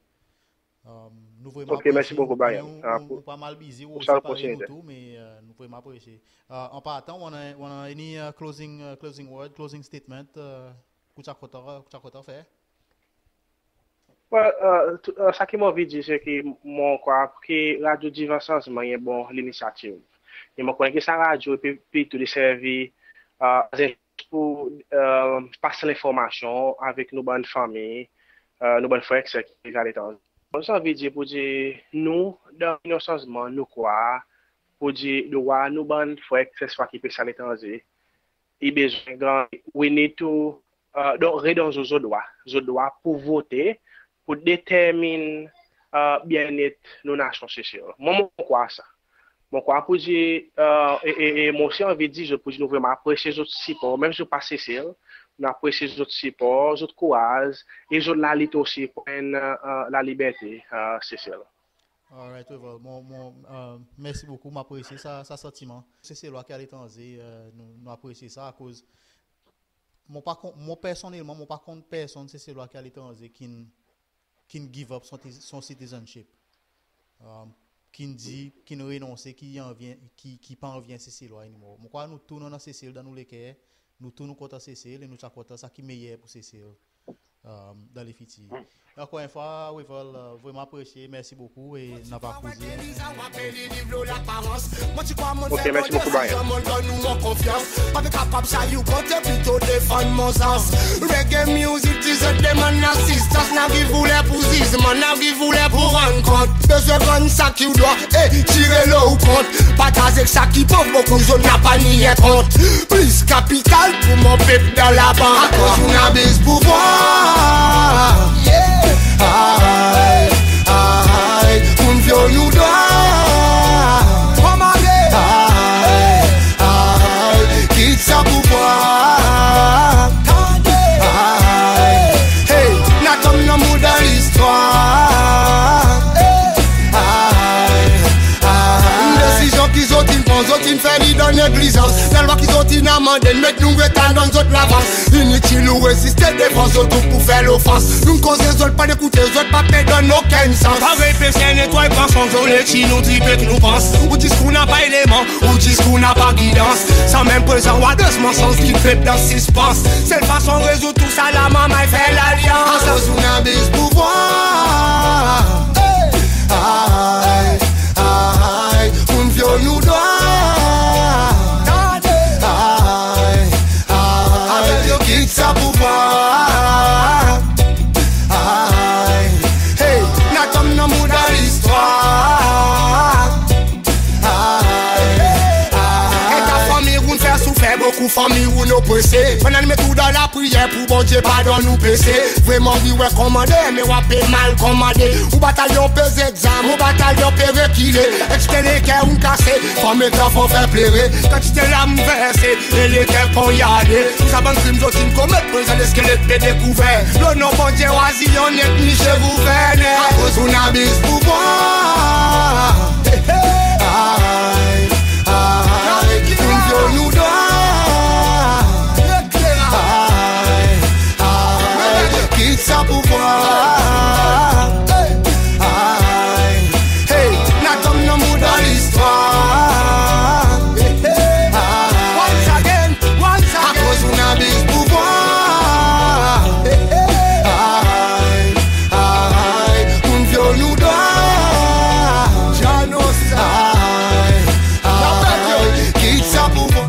Nou vreman apresye. OK, mersi bokou Brian. Ou pa mal bizi, ou osi parey nou tou, me nou vreman apresye. An partan, ou annan, ou annan any closing, closing word, closing statement ki ou ti a kontan, ki ou ti a kontan fer? Well, uh, tou- uh, sa ki mon anvi dir se ki mon krwar ki Radio Divan Sanzman i en bon linisyativ. E mon konnen ki sa radyo i pe, pe tou deservi, uh, as en pou, uh, pas lenformasyon avek nou bann fanmir, uh, nou bann frer ek ser ki viv aletranze. Mon zis anvi dir pour dir nou, dan Linyon Sanzman, nou krwar pour dir drwa nou bann frer ek ser ki pe aletranze, i bezwen ganny, we need to, uh, donk, redonn zot, zot drwa, zot drwa pour vote, pour determin, uh, byennet nou nasyon Sesel. Mwan, mon krwar sa. Mon krwar pour dir, uh, e, e, e mon osi anvi dir zot pour dir nou vreman apresye zot sipor, menm si zot pa Sesel, nou apresye zot sipor, zot kouraz, e zot lalit osi pour, uh, uh, laliberte, uh, Sesel. Alright, Wavel. Mon, mon, uh, mersi bokou, mon apresye sa, sa santiman. Seselwa ki aletranze, uh, nou, nou apresye sa, akoz mon pa konn, mon personnelman, mon pa konn personn Seselwa ki aletranze ki'n, ki'n give up son, son citizenship. Um, ki'n dir, ki'n renonse, ki anvi, ki, ki pa anvi en Seselwa anymore. Mon krwar nou tou nou annan Sesel dan nou leker, nou tou nou kontan Sesel, e nou ti a kontan sa ki meyer pour Sesel, um, dan lefitir. E ankor en fwa, Wavel, uh, vreman apresye, mersi bokou, e nou ava koze. Ok, mersi bokou, Brian. Mon pa kapab salye ou konte, plito defann mon sans. Reggae music, ti zot demann asistans, n a ki voule pour zizman, n a ki voule pour rann kont. Bezwen konn sa ki ou dwa, e tire lo ou kont. Partaz ek sa ki pov, bokou zot napa ni en kont. Plis kapital pour mon pep dan labank. Akoz ou'n abiz pouvwar. Yeah. Ay, ay, ou'n vyol nou drwa. Ay, ay, kit sa pouvwar. Ay, hey, nou tonm dan mouda listwar. Ay, ay, desizyon ki zot in pran, zot in fer li dan neglizans. Lalwa ki zot in amande, met nou retar dan zot lavans. Initil ou reziste devan zot, ou pou fer lofans. Nou koze zot pa dekoute, zot pa pe donn okenn sans. Parey pes netway pwason, zot le tir nou trip ek nou pans. Ou diskour napa eleman, ou diskour napa gidans. Sanmenm prezan ou adres mansonz ki pep dan sispans. Sel fason rezoud tou sa, la manmay fer lalyans. Akoz ou'n abiz pouvwar. Ay, ay, ou'n vyol nou drwa. Ay, ay, kit sa pouvwar. Ay, hey, nou tonm dan mouda listwar. Ay, ay, e ta fanmir ou'n fer soufer, bokou fanmir ou'n oprese. Bann anime tou dan la priyer pour Bondye padonn nou pese. Vreman wi, ou en komande, me ou pe mal komande. Ou batalyon peze egzanm, ou batalyon pe rekile. Ekspire leker ou'n kase, fanm ek zanfan fer plere. Kantite larm verse, e leker ponyade. Tou sa bann krim zot in komet, prezan leskelet pe dekouver. Lo non Bondye, wazir, ou net ni chef gouverner. Akoz ou'n abiz pouvwar. Ay, ay, ou'n vyol nou drwa. Ay, ay, kit sa pouvwar. Ay, hey, nou tonm dan mouda listwar. Ay, once again, once again. Akoz ou'n abiz pouvwar. Ay, ay, ou'n vyol nou drwa. Jah know sa. Ay, ay, kit sa pouvwar.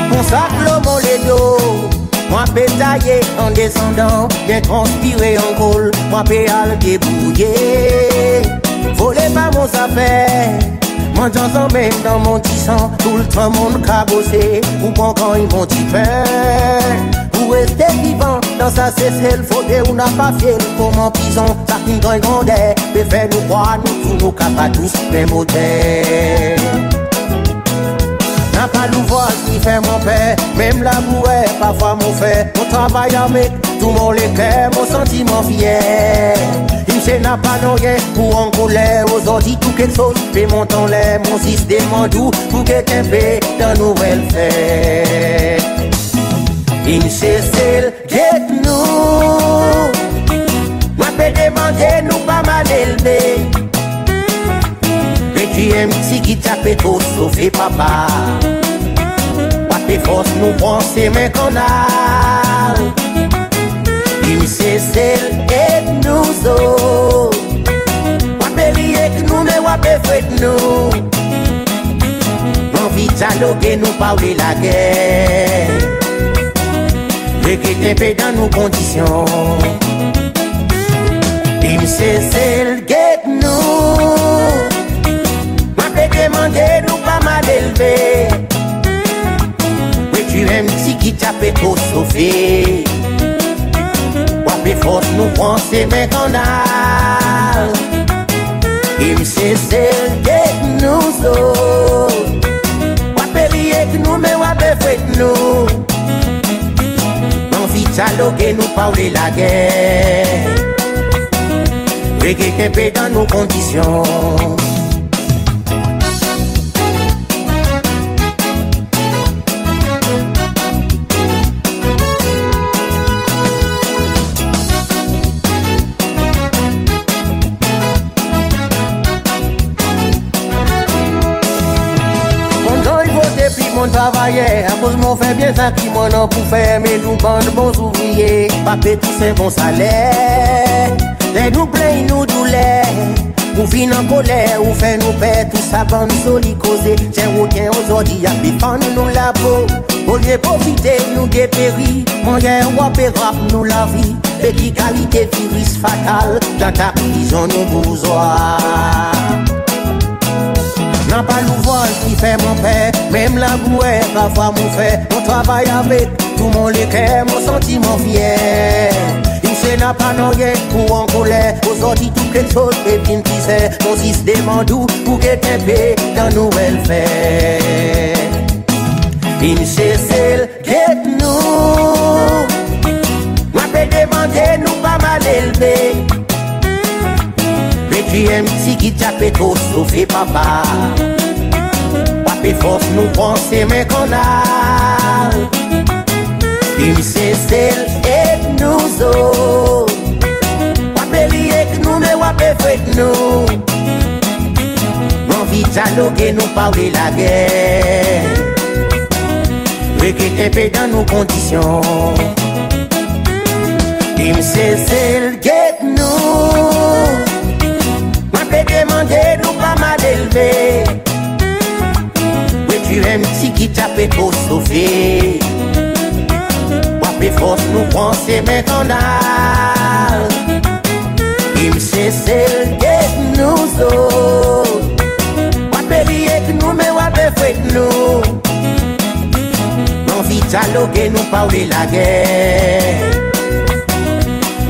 Konsa lo mon ledo, mwan pe taye an desandan, byen transpire an kol, mwan pe al debrouye. Vole pa mon zafer, mandyan zanmenm dan mon disan, toultan mon'n kabose, pou pran kanny mon dipen. Pou reste vivan dan sa Sesel, fodre ou napa fyel konman prizon. Sa ki'n ganny grander pe fer nou krwar nou tou nou ka pa tous menm oter. Napa louvraz ki fer mon per, menm labourer parfwa mon fer. Mon travay avek tou mon leker, mon santi mwan fyer. Msye napa nanryen pou ankoler, ozordi tou keksoz pe mont anler. Mon zis demann ou pou get en pe dan nou welfare. Vin Sesel get nou. Mon pe demande nou pa malelve. Retire en pti ki ti pe tro sofe papa. Ou a pe fors nou pran semen kannal. Vin Sesel get nou zot. Ou a pe ri ek nou, me ou a pe fret nou. Mon anvi dyaloge, nou pa oule lager. Regrete pe dan nou kondisyon. Vin Sesel get nou. Mon pe demande nou pa malelve. Retire en pti ki ti pe tro sofe. Ou a pe fors nou pran semen kannal. Vin Sesel get nou zot. Ou a pe ri ek nou, me ou a pe fret nou. Mon anvi dyaloge, nou pa oule lager. Regrete pe dan nou kondisyon. Mon ganny vote pi mon travayer, akoz mon fer byen sa ki mon annan pour fer, me nou bann bon zouvriye pa pe tous en bon saler. Ler nou plenny nou douler, ou vin ankoler, ou fer nou per tou sa bann zoli koze. Tyen ou tyen ozordi a pe fann nou lapo. Olye profite, nou deperi. Mannyer ou a pe rap nou lavi. Be ki kalite viris fatal, dan ta prizon nou bouzwa. Napa louvraz ki fer mon per, menm labourer parfwa mon fer. Mon travay avek tou mon leker, mon santi mon fyer. Vin Sesel napa nanryen pour ankoler. Ozordi tou keksoz pe vin pli ser. Mon zis demann ou pour get en pe dan nou welfare. Vin Sesel get nou. Mon pe demande nou pa malelve. Retire en pti ki ti pe tro sofe papa. Ou a pe fors nou pran semen kannal. Vin Sesel get nou zot. Ou a pe ri ek nou, me ou a pe fret nou. Mon anvi dyaloge, nou pa oule lager. Regrete pe dan nou kondisyon. Vin Sesel get nou. Mon pe demande nou pa malelve. Retire en pti ki ti pe tro sofe. Ou a pe fors nou pran semen kannal. Vin Sesel get nou zot. Ou a pe ri ek nou, me ou a pe fret nou. Mon anvi dyaloge, nou pa oule lager.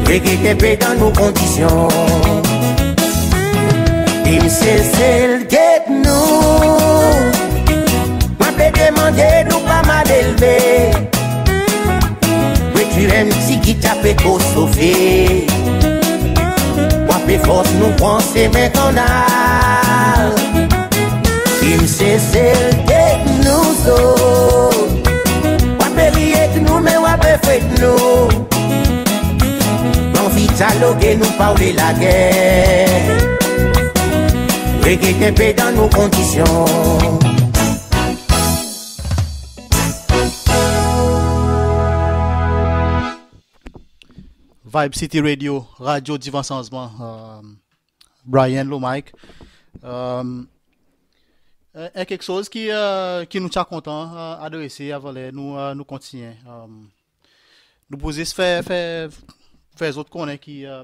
Regrete pe dan nou kondisyon. Vin Sesel get nou. Mon pe demande nou pa malelve. Retire en pti ki ti pe tro sofe. Ou a pe fors nou pran semen kannal. Vin Sesel get nou zot. Ou a pe ri ek nou, me ou a pe fret nou. Mon anvi dyaloge, nou pa oule lager. Regrete pe dan nou kondisyon. Vibe City Radio, radyo Divan Sanzman, euh, Brian lo mic. Euh, en, en keksoz ki, euh, ki nou ti a kontan, euh, adrese avan ler nou, euh, nou kontinyen. Euh, nou pou zis fer, fer, fer zot konnen ki, euh,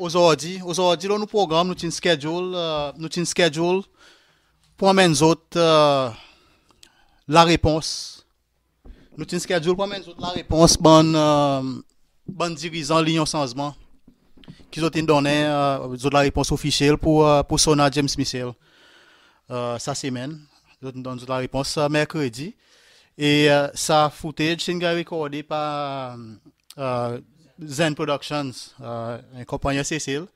ozordi, ozordi lo nou progranm, nou ti'n schedule, euh, nou ti'n schedule pour anmenn zot, euh, larepons. Nou ti'n schedule pour anmenn zot larepons bann, euh, bann dirizan Linyon Sanzman ki zot in donnen, euh, zot larepons ofisyel pour, euh, pour SONA James Michel, euh, sa semenn. Zot in donn zot larepons, euh, merkredi. E, euh, sa footage ti'n ganny rekorde par, euh, Zen Productions, euh, en konpannyen Sesel,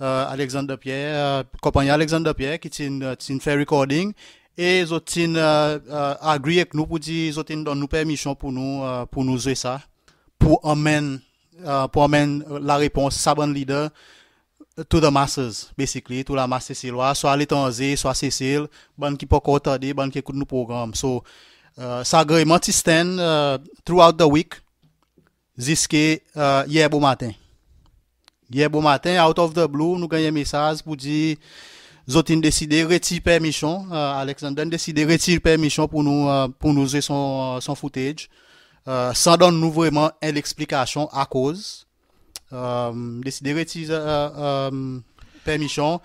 euh, Alexander Pierre, euh, konpannyen Alexander Pierre ki ti'n, euh, ti'n fer recording. e zot ti'n agree ek nou pour dir zot in donn nou permisyon pour nou pour nou zwe sa, pour anmenn pour anmenn larepons sa bann lider to the masses, basically to lamas Seselwa, swa aletranze, swa Sesel, bann ki pa ankor tande, bann ki ekout nou progranm. So sa agreeman ti stand throughout the week ziska yer bomaten. Yer bomaten, out of the blue, nou ganny en mesaz pour dir zot in deside retir permisyon, Alexander in deside retir permisyon pour nou pour nou zwe son son footage, san donn nou vreman en leksplikasyon akoz. Deside retir permisyon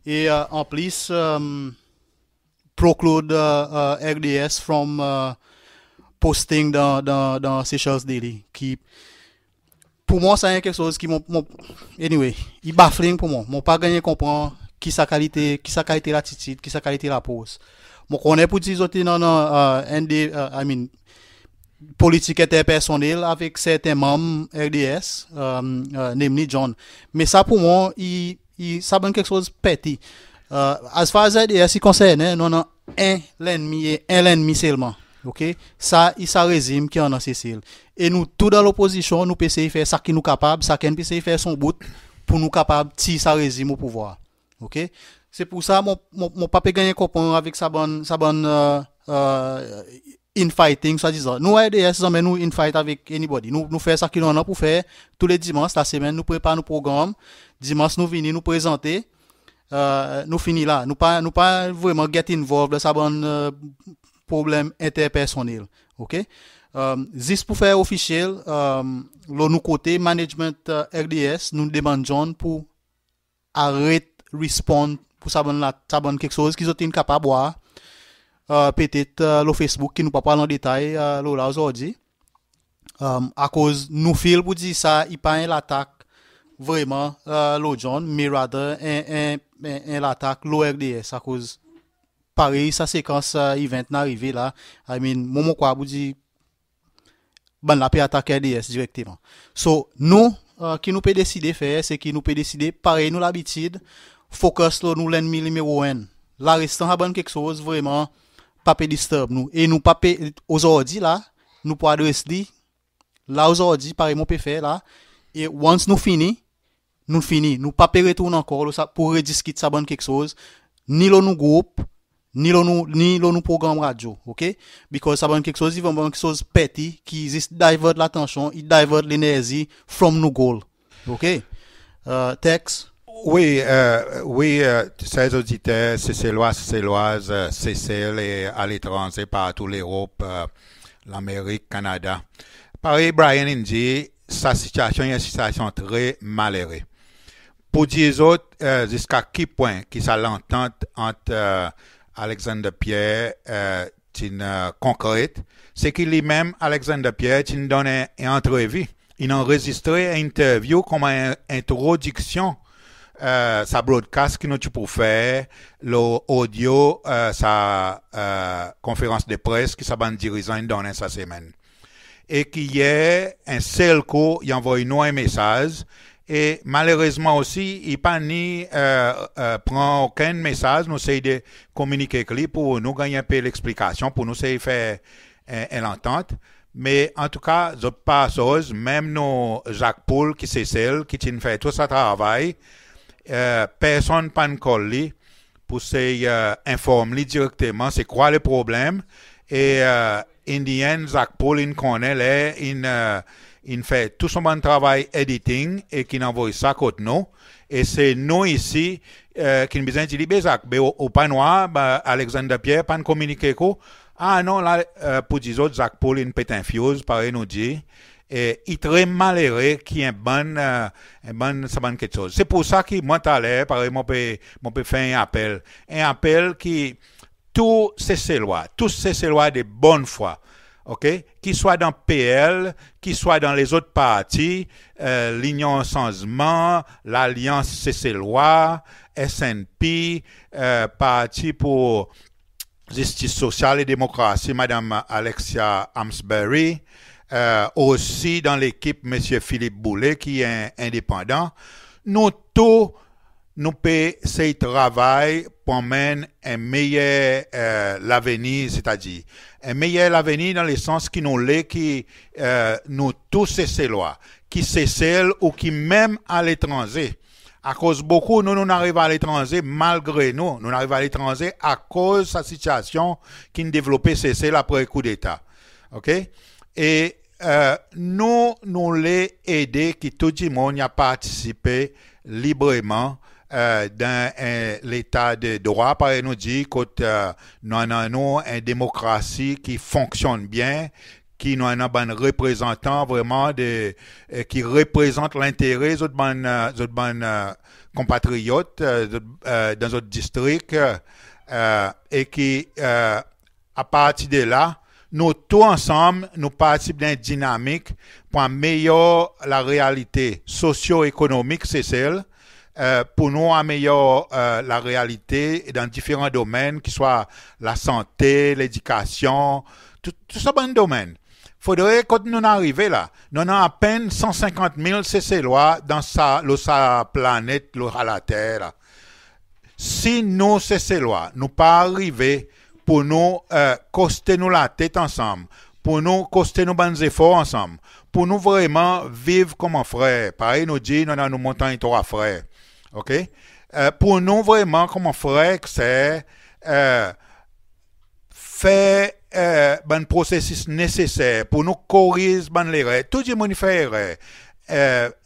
e an plis preclude R D S from posting dan dan dan Seychelles Daily, ki pour mwan sa en keksoz ki mon mon anyway, i baffling pour mwan. Mon pa ganny konpran ki sa kalite ki sa kalite latitid, ki sa kalite lapros. Mon konnen pour dir zot in annan en de I mean politik enterpersonnel avek serten manm R D S, namely John. Me sa pour mwan i i sa bann keksoz peti. As far as R D S i konsernen, nou annan en lennmi e en lennmi selman. OK? Sa i sa rezim ki annan Sesel. E nou tou dan lopozisyon nou pe sey fer sa ki nou kapab, sakenn pe sey fer son bout pour nou kapab tir sa rezim o pouvwar. OK? Se pour sa mon mon mon pa pe ganny konpran avek sa bann sa bann infighting swadizan. Nou R D S zanmen nou infight avek anybody. Nou nou fer sa ki nou annan pour fer tou le dimans lasemenn, nou prepar nou progranm. Dimans nou vini, nou prezante, nou fini la. Nou pa nou pa vreman get involved dan sa bann problenm enterpersonnel. OK? Zis pour fer ofisyel, lo nou kote management R D S nou'n demann John pour aret respond pour sa bann la sa bann keksoz ki zot in kapab war petet lo Facebook, ki nou pa pou al an detay lo la ozordi. Akoz nou feel pour dir sa i pa en latak vreman lo John, me rather en en en latak lo R D S, akoz parey sa sekans event in arive la, I mean mon mon krwar pour dir bann la pe atak R D S direkteman. So nou ki nou pe deside fer, se ki nou pe deside parey nou labitid focus lo nou lennmi nimero enn. Larestan sa bann keksoz vreman pa pe disturb nou. E nou pa pe ozordi la nou pou adres li la ozordi parey mon pe fer la. E once nou fini, nou fini. Nou pa pe retourn ankor lo sa pour rediskit sa bann keksoz ni lo nou group, ni lo nou ni lo nou progranm radyo. OK? Because sa bann keksoz i bann keksoz peti ki zis divert latansyon, i divert lenerzi from nou goal. OK? Tex? Wi, wi, ser zoditer Seselwa, Seselwaz, Sesel e aletranze, partou Lerop, Lamerik, Kanada. Parey Brian in dir, sa sitiasyon i en sitiasyon tre malere. Pour dir zot ziska ki pwen ki sa lantant ant Alexander Pierre ti'n konkret, se ki li menm Alexander Pierre ti'n donn en antrevi, in anrezistre en interview konman en entrodiksyon sa broadcast ki nou ti pou fer lo audio sa konferans de pres ki sa bann dirizan in donnen sa semenn. E ki yer en sel kou i anvoy nou en mesaz. E malerezman osi i pa ni pran okenn mesaz nou sey de kominike ek li pour nou ganny en pe leksplikasyon, pour nou sey fer en, en lantant. Me antouka zot pa soz, menm nou Jacques Poul ki Sesel ki ti'n fer tou sa travay, personn pa'n call li pour sey enform li direkteman se kwa le problenm. E in the end Jacques Poul in konnen ler in in fer tou son bann travay editing e ki'n anvoy sa kot nou. E se nou isi ki'n bezwen dir li, be Jacques, be ou pa'n war Alexander Pierre pa'n kominike ek ou? A non, la pour dir zot Jacques Poul in pet en fuse parey nou dir. E i tre malere ki en bann en bann sa bann keksoz. Se pour sa ki mwan taler parey mon pe mon pe fer en apel, en apel ki tou Seselwa, tou Seselwa de bonn fwa, OK, ki swa dan P L, ki swa dan lezot parti, Linyon Sanzman, Lalyans Seselwa, S N P, Parti pour Zistis Sosyal e Demokrasi, Madanm Alexia Amesbury, osi dan lekip Msye Philippe Boullée ki en endepandan. Nou tou nou pe sey travay pour anmenn en meyer lavenir, setadir en meyer lavenir dan lesans ki nou le ki nou tou Seselwa, ki Sesel ou ki menm aletranze. Akoz bokou nou, nou'n ariv aletranze malgre nou, nou'n ariv aletranze akoz sa sitiasyon ki'n devlope Sesel apre koudeta. OK? E nou, nou le ede ki tou dimoun i a partisipe libreman dan en leta de drwa, parey nou dir, kot nou annan nou en demokrasi ki fonksyon byen, ki nou annan bann reprezantan vreman de, ki reprezant lentere zot bann, zot bann konpatriyot dan zot distrik, e ki apartir de la, nou tou ansanm, nou partisip dan en dinamik pour amelyor larealite sosyo-ekonomik Sesel, pour nou amelyor larealite dan diferan domenn, ki swa lasante, ledikasyon, tou, tou sa bann domenn. Fodre kot nou'n arive la, nou annan apenn san senkant mil Seselwa dan sa, lo sa planet, lo sa later la. Si nou Seselwa nou pa arive pour nou koste nou latet ansanm, pour nou koste nou bann zefor ansanm, pour nou vreman viv konman frer, parey nou dir nou annan nou Montanny Trwa Frer. OK? Pour nou vreman konman frer ek ser fer bann prosesis neseser pour nou koriz bann lerer. Tou dimoun i fer erer,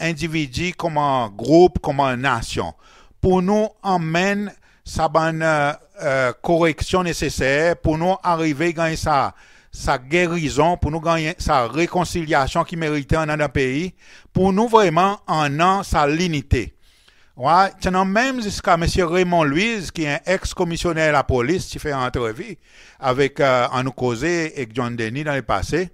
endividi konman group, konman nasyon, pour nou anmenn sa bann koreksyon neseser pour nou arive ganny sa, sa gerizon, pour nou ganny sa rekonsilyasyon ki merite annan dan pei, pour nou vreman annan sa linite. Wa, ti annan menm ziska Msye Raymond Louise, ki en eks-komisyoner lapolis, ti fer antrevi avek, annou koze ek John Denis dan lepase,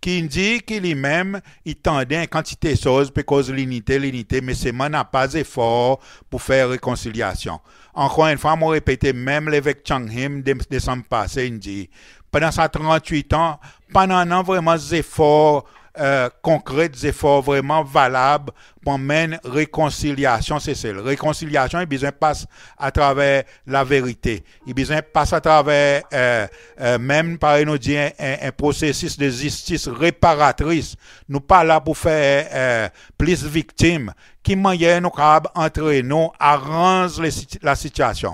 ki'n dir ki li menm i tande en kantite soz pe koz linite, linite, me selman napa zefor pour fer rekonsilyasyon. Ankor enn fwa mon repete, menm levek Chang Him de, Desanm pase in dir, pandan sa trant-wit an, pa annan vreman zefor konkret, zefor vreman valab pour anmenn rekonsilyasyon Sesel. Rekonsilyasyon i bezwen pas atraver laverite. I bezwen pas atraver menm, parey nou dir, en, en, en prosesis de zistis reparatris. Nou pa la pour fer plis viktim. Ki mannyer nou kapab antre nou aranz lasitiasyon?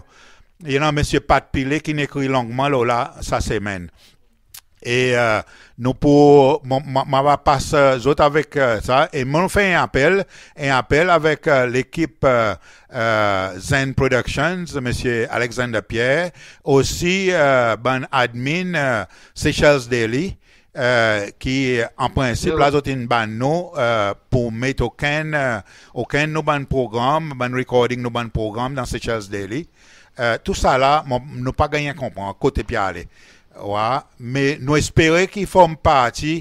I annan Msye Pat Pillay ki'n ekri longman lo la sa semenn. E nou pou, mon, mon, mon ava pas zot avek sa, e mon fer en apel, en apel avek lekip Zen Productions, Msye Alexander Pierre, osi bann admin Seychelles Daily, ki an prensip la zot in bann nou pour met okenn, okenn nou bann progranm, bann recording nou bann progranm dan Seychelles Daily. Tou sa la, mon, nou pa ganny konpran kote pe ale. Wa, me nou espere ki i form parti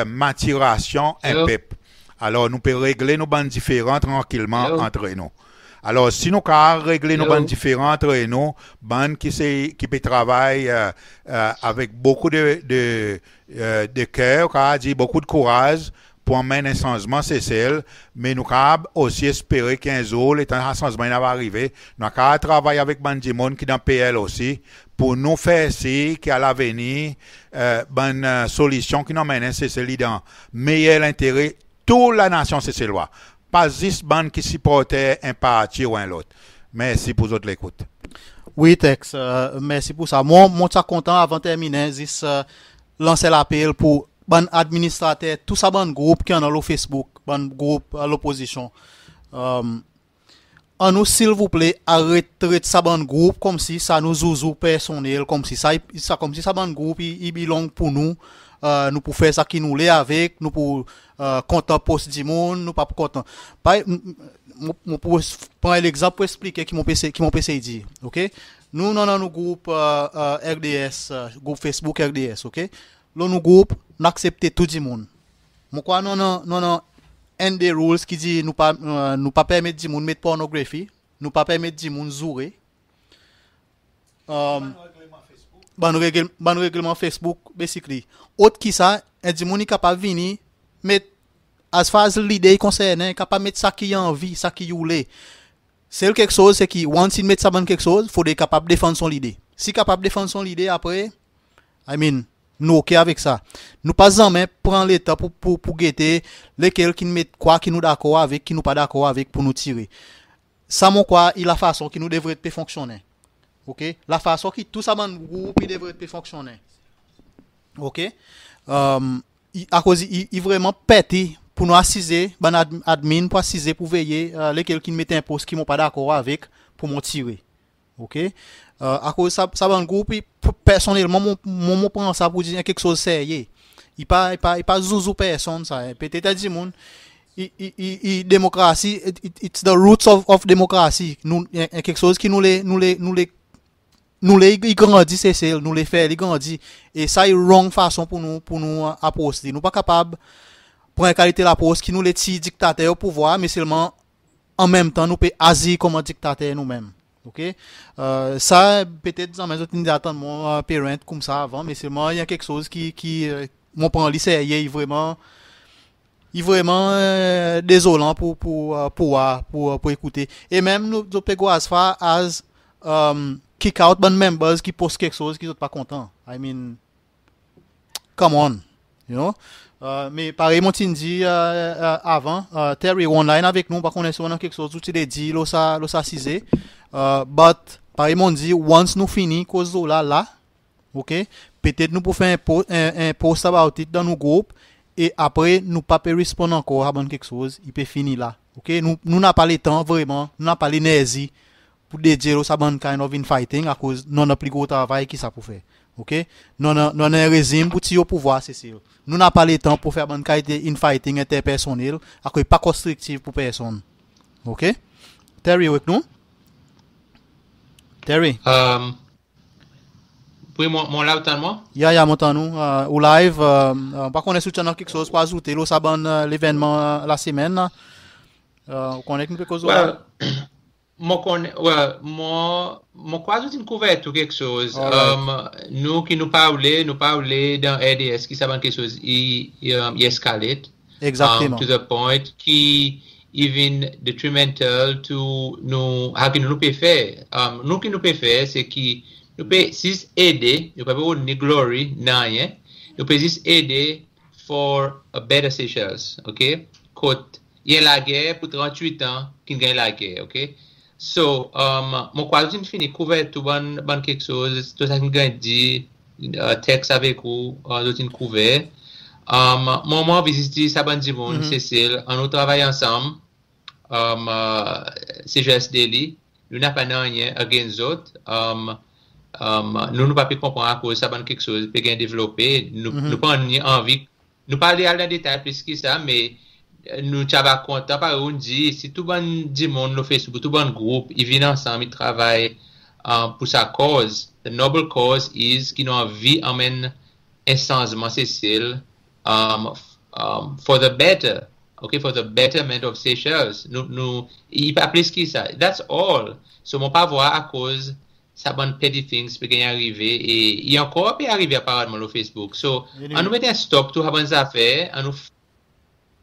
matirasyon en pep. Alor nou pe regle nou bann diferan trankilman antre nou. Alor si nou kapab regle nou bann diferan antre nou, bann ki se, ki pe travay avek bokou de, de, de ker, ou kapab dir bokou de kouraz, pour anmenn en sanzman Sesel, me nou kapab osi espere ki en zour, letan sa sanzman in ava arive, nou a kapab travay avek bann dimoun ki dan P L osi, pour nou fer sir ki a lavenir bann solisyon ki nou anmennen Sesel i dan meyer lentere tou lanasyon Seselwa, pa zis bann ki siporter en parti ou en lot. Mersi pour zot lekout. Wi, Tex, mersi pour sa. Mon, mon ti a kontan, avan terminen, zis lans en lapel pour bann administrater, tou sa bann group ki annan lo Facebook, bann group lopozisyon. Annou silvouple aret tret sa bann group konmsi sa nou zouzou personnel, konmsi sa, sa konmsi sa bann group i, i belong pour nou. Nou pou fer sa ki nou le avek, nou pou kontan pos dimoun, nou pa pou kontan. Parey, mon, mon pou pran en legzanp pour eksplike ki mon pe sey, ki mon pe sey dir, OK? Nou, nou annan nou group R D S, group Facebook R D S, OK? Lo nou group nou aksepte tou dimoun. Mon krwar nou annan, nou annan enn de rules ki dir nou pa, nou pa permet dimoun met pornografi, nou pa permet dimoun zoure. Bann regl, bann regleman Facebook, basically. Ot ki sa, en dimoun i kapab vini met, as far as lide i konsernen, i kapab met sa ki i anvi, sa ki i oule. sel keksoz se ki once in met sa bann keksoz, fodre i kapab defann son lide. Si i kapab defann son lide apre, I mean, nou ok avek sa. Nou pa zanmen pran letan pour, pour, pour gete lekel ki'n met kwa ki nou dakor avek, ki nou pa dakor avek pour nou tire. Sa mon krwar i lafason ki nou devret pe fonksyonnen. Ok? Lafason ki tou sa bann group i devret pe fonksyonnen. Ok? Um, i, akoz i, i vreman peti pour nou asize, bann ad-, admin pour asize pour veye, uh, lekel ki'n met en post ki mon pa dakor avek pour mon tire. Ok? Uh, akoz sa, sa bann group, i, p-, personnelman, mon, mon, mon pran sa pour dir en keksoz serye. I pa, i pa, i pa zouzou personn sa. Petet i dir moun, i, i, i, i demokrasi, it, it, it's the roots of, of democracy. Nou, en, en keksoz ki nou le, nou le, nou le, nou le i, i grandi Sesel, nou le fer li grandi. E sa i wrong fason pour nou, pour nou, uh, apros li. Nou pa kapab pran kalite lapros ki nou le tir diktater o pouvwar, me selman an menm tan nou pe azir konman diktater nou menm. Ok? Uh, sa, petet zanmen zot in deza tann mwan, uh, pe rant koumsa avan, me selman i en keksoz ki, ki, uh, mon pran li serye, i vreman, i vreman, uh, dezolan pour, pour, uh, pour, uh, pour, uh, pour ekoute. E menm nou, zot pe go as far as, um, kick out bann members ki post keksoz ki zot pa kontan. I mean, come on, you know. Uh, me parey mon ti'n dir, uh, uh, avan, uh, Terry, ou online avek nou, pa konnen si ou annan keksoz ou ti le dir lo sa, lo sa size. Uh, but parey mon dir, once nou fini koz lo la, la, ok, petet nou pou fer en po-, en, en post about it dan nou group, e apre nou pa pe responn ankor a bann keksoz, i pe fini la. Ok, nou, nou napa letan vreman, nou napa lenerzi pour dedye lo sa bann kind of infighting, akoz nou annan pli gro travay ki sa pour fer. Ok? Nou annan, nou annan en rezim pour tir o pouvwar, Sesel. Nou napa letan pour fer bann kalite infighting enterpersonnel, akoz i pa konstriktif pour personn. Ok? Terry, ou avek nou? Terry? Um, wi, mon, mon la, ou tann mwan? Ya, ya, mon tann ou. Uh, ou live, uh, uh, pa konnen si ou ti annan keksoz pour azoute lo sa bann, uh, levennman, uh, lasemenn la. Uh, ou konnen ki nou pe koz la? Well, mon konnen, well, mon, mon krwar zot in kouver tou keksoz. Alright. Um, nou ki nou pa oule, nou pa oule dan R D S ki sa bann keksoz i, i, um, i escalate. Exactement. Um, to the point ki even detrimental to nou, sa ki nou, nou pe fer. Um, nou ki nou pe fer, se ki nou pe zis ede, nou pa pe rod ni glory, nanryen. Nou pe zis ede for a better Seychelles, ok? Kot i en lager pour trannwit an, ki'n ganny lager, ok? So, um, mon krwar zot in fini kouver tou bann, bann keksoz, tou sa ki'n ganny dir, uh, teks avek ou, uh, zot in kouver. Um, mwan, mon anvi zis dir sa bann dimoun, Sesel, annou travay ansanm, um, uh, Seychelles Daily, nou napa nanryen against zot, um, um, nou, nou pa pe konpran akoz sa bann keksoz pe ganny devlope, nou, nou pa anvi, nou pa le al dan detay plis ki sa, me, eh, nou ti ava kontan, parey ou'n dir, si tou bann dimoun lo Facebook, tou bann group, i vin ansanm, i travay, um, pour sa koz. The noble cause is ki nou anvi anmenn en sanzman Sesel, um, f-, um, for the better, ok, for the betterment of Seychelles. Nou, nou, i pa plis ki sa. That's all. So, mon pa vwar akoz sa bann petty things pe ganny arive, e i ankor pe arive aparatman lo Facebook. So, annou met en stop tou sa bann zafer, annou f-,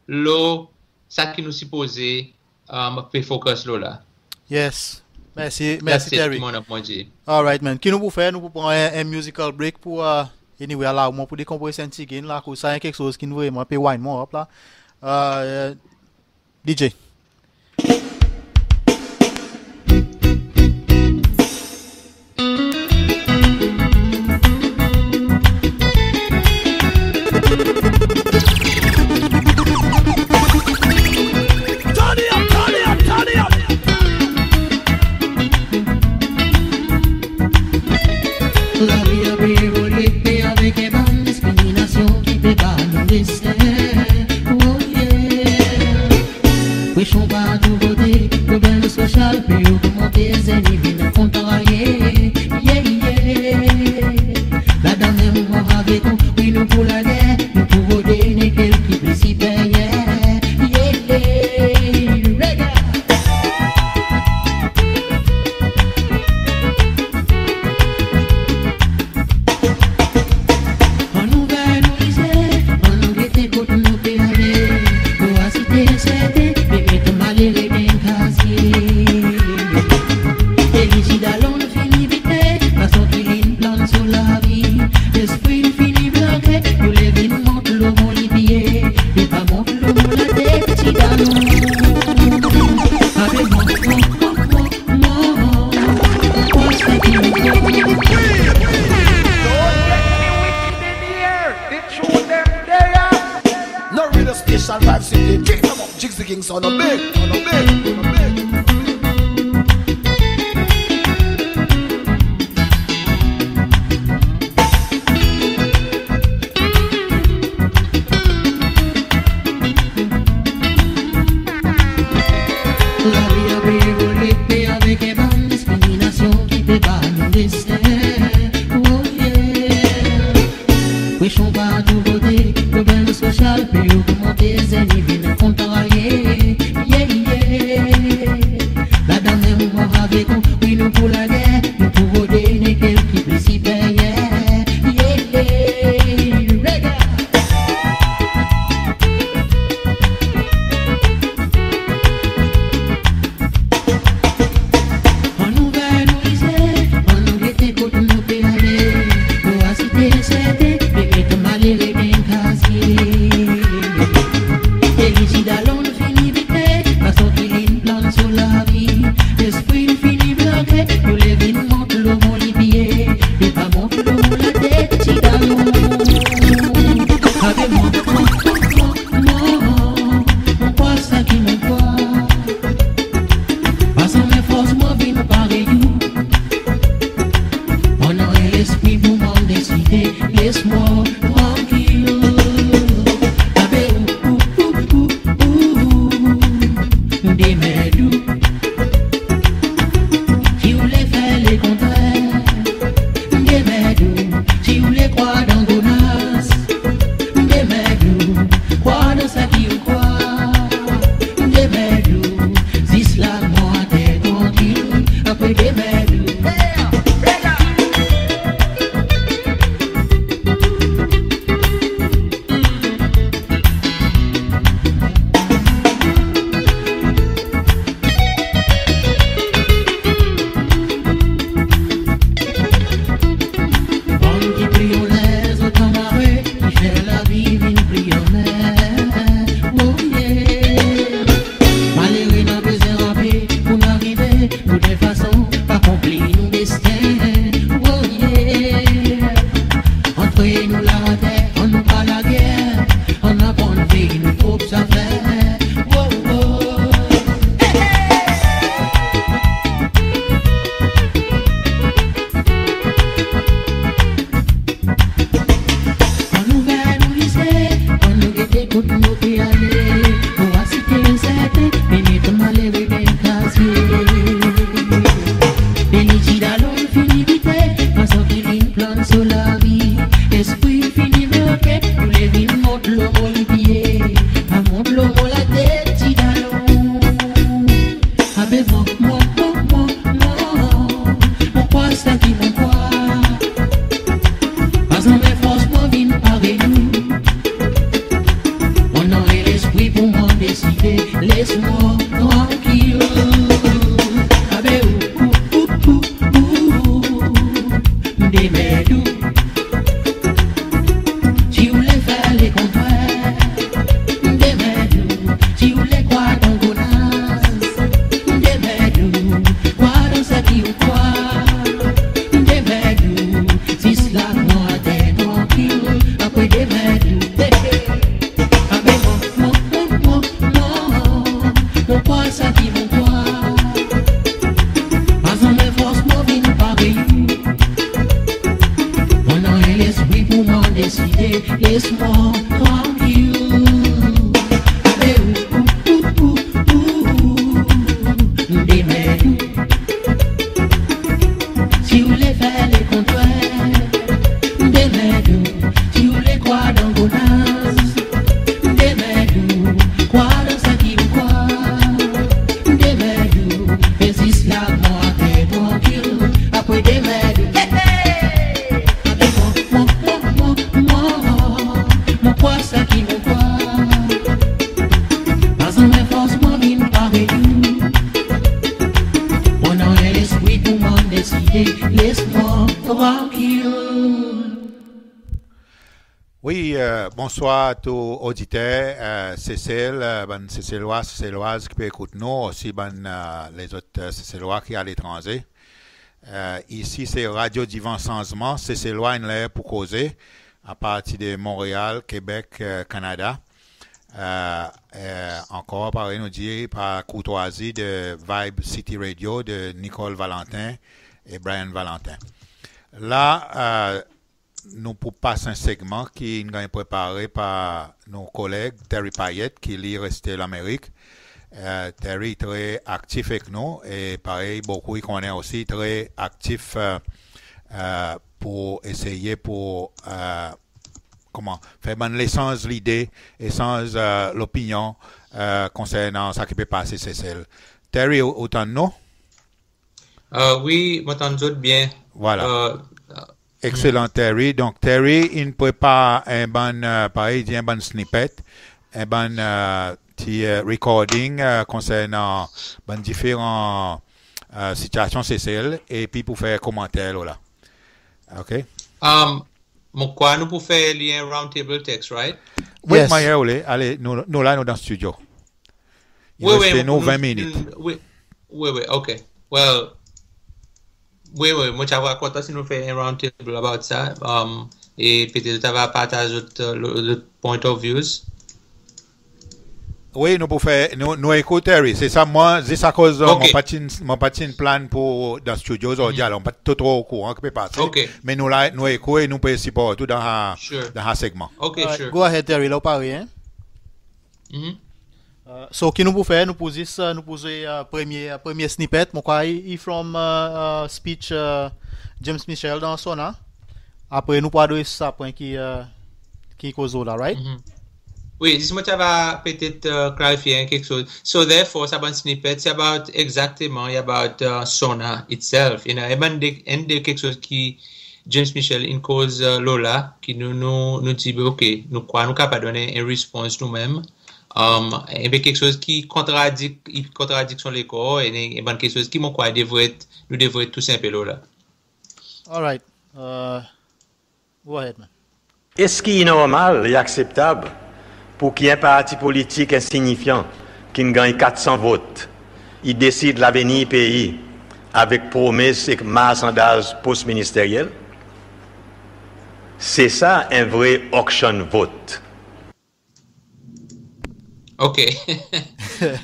lo sa ki nou sipoze, um, pe focus lo la. Yes. Mersi, mersi, Terry. That's it, mon, mon dir. Alright, man. Ki nou pou fer? Nou pou pran en, en musical break pour, uh, anyway, allow mwan pour dekonpres en pti gin la, akoz sa en keksoz ki'n vreman pe wind mwan up la. Uh, D J. Lavi a pe evolye, me avek en bann diskriminasyon ki pe ba nou respe. Oh yeah. Presyon partou kote, pwoblem sosyal pe ogmante, zenn i vin kontrarye. Yeah, yeah. Ladan menm mwan avek ou, wi, nou pou lager, nou pou rode lekel ki pli siperyer. Yeah, yeah. Regarde. Annou veye nou lise, annou gete kot nou pe ale. Pou asiste serten, pe met malere dan kazye. King son of big, son of big, son of big. Lavi a pe evoliye, me avek en bann diskriminasyon ki pe bat nou desten. Oh yeah. Presyon partou kote, problenm sosyal pe ogmante, zenn i vin kontrarye. Yeah, yeah. Ladan menm mon avek ou, wi nou pou lager, nou pou rode en lekel ki pli siperyer. Yeah, yeah. Regarde. Annou vey nou rize, annou gete kot nou pe ale. Nou asiste serten, pe met malere dan kazye. E li ti dalon fini bite, fason ki li'n plan son lavi. Lespri fini bloke, nou le vin mont lo mon lipye. E pa mont lo mon latet ti dalon. Ave mwan, mwan, mwan, mwan, mon krwar sa ki mon krwar. Pas anmenm fors mon vin parey ou. Mon annan en lespri pour mwan deside, les mwan trankil. Ave ou, ou, ou, ou, ou, ou, demerd ou. Si ou le fer lekontrer, demerd ou. Si ou le krwar dan gonas, demerd ou. Krwar dan sa ki ou krwar, demerd ou. Zis la mwan ater trankil, apre demerd ou. Bann ki pli oner, zot anmare, ki fer lavi vin pli oner. Oh yeah. Malere nou bezwen ranpe pour nou arive, nou de fason pa konpli nou desten. Oh yeah. Antre nou later, annou pa lager, annou aprann fer nou prop zafer. Oh, oh. Hey, hey. Annou vey nou rize, annou gete kot nou pe ale. Pou asiste serten, me met malere dan kazye. E li ti dalon fini bite, fason ki li'n plan son lavi. Lespri fini bloke, nou le vin mont lo mon lipye. Pa mont lo mon latet ti dalon. Ave mwan, mwan, mwan, mwan, mwan, mon krwar sa ki mon krwar. Pas anmenm fors mon vin parey ou. Mon annan en lespri pour mwan deside, les mwan trankil. Ave ou, ou, ou, ou, ou, demerd ou. Si ou le fer lekontrer, demerd ou. Si ou le krwar dan gonas, demerd ou. Krwar dan sa ki ou krwar, demerd ou. Zis la mwan ater trankil, apre demerd ou. Hey, hey. Ave mwan, mwan, mwan, mwan, mwan, mon krwar sa ki mon krwar. Pas anmenm fors mon vin parey ou. Mon annan en lespri pour mwan deside, les mwan trankil. Ave ou, ou, ou, ou, ou, demerd ou. Si ou le fer lekontrer, demerd ou. Si ou le krwar dan gonas, demerd ou. Krwar dan sa ki ou krwar, demerd ou. E zis la mwan ater trankil, apre demerd ou. Hey, hey. Ave mwan, mwan, mwan, mwan, mwan, mon krwar sa ki mon krwar. Pas anmenm fors mon vin parey ou. Mon annan en lespri pour mwan deside, les mwan trankil. Wi, e, bonswar tou oditer, e, Sesel, e, bann Seselwa, Seselwaz ki pe ekout nou, osi bann, e, lezot, e, Seselwa ki aletranze. E, isi se Radio Divan Sanzman, Seselwa in ler pou koze, apartir de Montréal, Québec, e, Canada. e, e, ankor, parey nou dir, par kourtwazi de Vibe City Radio, de Nicole Valentin e Brian Valentin. La, e, nou pou pas en segman ki'n ganny prepare par nou koleg Terry Payet, ki li reste Lanmerik. E, Terry i tre aktif ek nou, e parey bokou i konnen osi, i tre aktif, e, e, pour eseye pour, e, konman, fer bann lesanz lide, lesanz, e, lopinyon, e, konsernan sa ki pe pase Sesel. Terry, ou, ou tann nou? E, wi, mon tann zot byen. Vwala. E, Ekselan, Terry. Donk, Terry in prepar en bann, e, parey dir, en bann snippet, en bann, e, ti, e, recording, e, konsernan bann diferan, e, sitiasyon Sesel, epi pou fer komanter lo la. OK? Um, mon krwar nou pou fer li en round table text, right? Wi, Yes. mannyer ou le. Ale, nou, nou la, nou dan stidyo. I Wi, wi, reste nou nou, ven minit. nou, wi, wi, wi, OK. Well, wi, wi, mon ti ava kontan si nou fer en round table about sa. Um, e petet zot ava partaz zot, e, lo, zot point of views. Wi, nou pou fer, nou, nou ekout Terry. Se sa, mwan, zis akoz, e, OK. mon pa ti'n, mon pa ti'n plan pour dan stidyo ozordi, Mhm. alor mon pa tro, tro okouran ki pe pase. OK. Me nou la, nou ekout e nou pe siport ou dan sa, Sure. dan sa segman. OK, Alright, sure. go ahead, Terry, la ou pare, en? Mhm. E, so, ki nou pou fer, nou pou zis, e, nou pou zwe, e, premye, e, premye snippet, mon krwar i, i from, e, e, speech, e, James Michel dan SONA. Apre nou pou adres sa pwen ki, e, ki koz lo la, right? Mhm. Wi, zis mon ti ava petet, e, klarifye en keksoz. So, therefore, sa bann snippet, se about, egzakteman, i about, e, SONA itself. E, e bann de, enn de keksoz ki James Michel in koz, e, lo la, ki nou, nou, nou dir, be, OK, nou krwar nou kapab donn en, en response nou menm. Um, enben keksoz ki kontradik, i kontradik son lekor, e, e bann keksoz ki mon krwar devret, nou devret tous en pe lo la. Alright. E, go ahead, man. Eski i normal e akseptab pour ki en parti politik ensinyifyan ki'n ganny kat san vot, i desid lavenir pei avek promes ek marsandaz pos ministeryel? Se sa en vre auction vote. OK.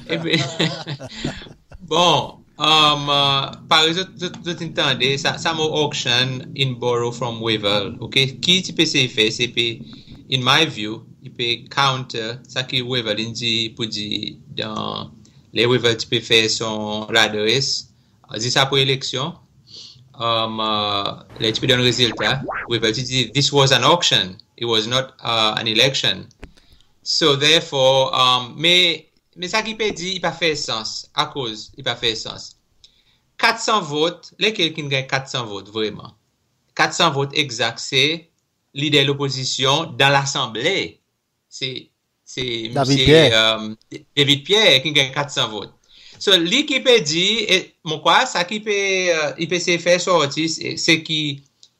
Enben, bon, um, e, parey zot, zot, zot in tande, sa, sa mo auction in borrow from Wavel, OK? Ki ti pe esey fer, se pe, in my view, i pe counter sa ki Wavel in dir, pour dir dan, ler Wavel ti pe fer son ladres, e, zis apre eleksyon, um, e, ler ti pe donn rezilta, Wavel ti dir, "This was an auction, it was not, e, an election." So therefore, um, me, me sa ki pe dir, i pa fer sans. Akoz i pa fer sans? Kat san vot, lekel ki'n ganny kat san vot vreman? Kat san vot egzak, se lider lopozisyon dan Lasanble. Se, se David Msye, Pierre. Um, David Pierre ki'n ganny kat san vot. So, li ki pe dir, e, mon krwar sa ki pe, e, i pe esey fer sorti, se, se ki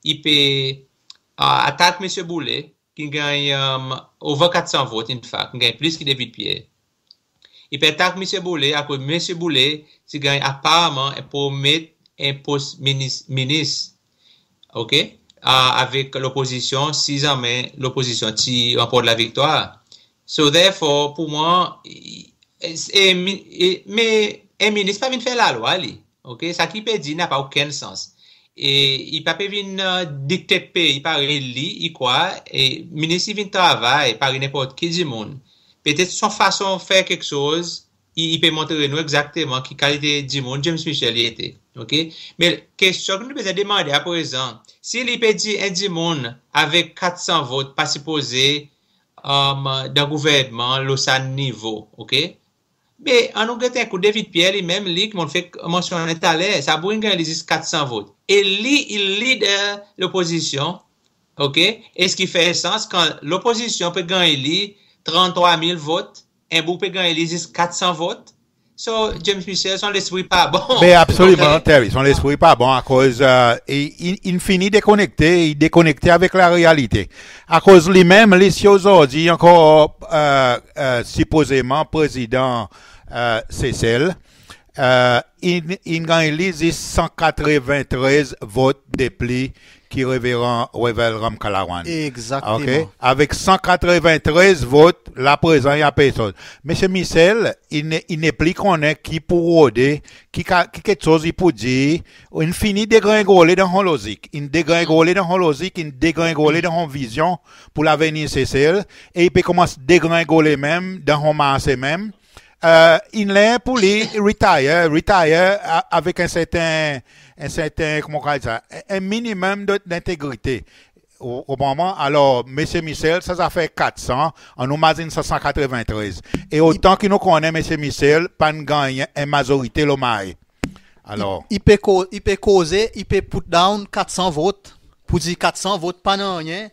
i pe, e, atak Msye Boulay, ki ganny, um, over kat san vot, in fact, ki ganny plis ki David Pierre. I pe atak Msye Boulay, akoz Msye Boulay ti ganny aparman en promet en pos minis, minis. OK? A, avek lopozisyon, si zanmen lopozisyon ti ranport laviktwar. So, therefore, pour mwan, e, e, e, mi-, e, me en minis pa vin fer lalwa, li. OK? Sa ki pe dir napa okenn sans. E i pa pe vin, e, diktet pei parey li i krwar, e minis i vin travay parey nenport ki dimoun. Petet son fason fer keksoz, i, i pe montre nou egzakteman ki kalite dimoun James Michel i ete. OK? Me kestyon ki nou bezwen demande aprezan, si li pe dir en dimoun avek kat san vot pa sipoze, um, dan gouvernman lo sa nivo, OK? Me annou get en kou David Pierre li menm, li ki mon'n fek mansyonnen taler, sa boug in ganny li zis kat san vot. E li, i lider lopozisyon, OK? Eski i fer sans kan lopozisyon pe ganny li tranntrwa mil vot, en boug pe ganny li zis kat san vot? So, James Michel, son lespri pa bon. Ben, absoliman, OK? Terry, son lespri pa bon akoz, e, i, i, i fini dekonekte, i dekonekte avek larealite. Akoz li menm, li si ozordi ankor, e, e, sipozeman prezidan, e, Sesel, e, in, in ganny li zis san katreven trez vot de pli ki Reveran Wavel Ramkalawan. Egzakteman. Avek san katreven trez vot, la prezan i a personn. Msye Michel, i ne, i nepli konnen ki pou rode, ki ka, ki keksoz i pou dir, in fini degrengole dan son lozik, in degrengole dan son lozik, in degrengole dan son vizyon pour lavenir Sesel, e i pe konmans degrengole menm dan son marse menm. In ler pour li retire, retire avek en serten, en serten, koman ou dir sa, en minimum de, lentegrite. Ou konpran mwan? Alor, Msye Michel, sa zafer kat san, annou mazin sa san katreven trez. E otan ki nou konnen, Msye Michel pa'n ganny en mazorite lo Mahe. Alor, i, i pe ko-, i pe koze, i pe put down kat san vot, pour dir kat san vot pa nanryen.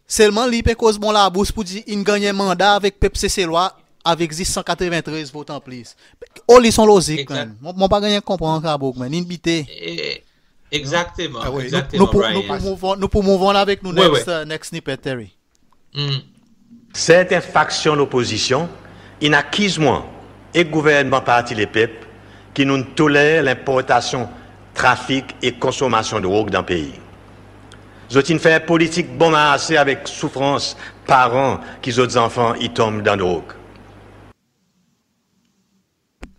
Selman li pe koz bon labous pour dir in ganny en manda avek pep Seselwa avek zis san katreven trez vot anplis. Oli son lozik, egzakt, menm. Mon, mon pa ganny konpran sa boug, menm. In bite. Egzakteman, egzakteman, Brian. Nou pou move on, nou pou move on avek nou next, next snippet, Terry. Serten faksyon lopozisyon in akiz mwan ek gouvernman Parti Lepep ki nou'n toler lenportasyon, trafik e konsonmasyon drog dan pei. Zot in fer politik bon marse avek soufrans paran ki zot zanfan i tonm dan drog.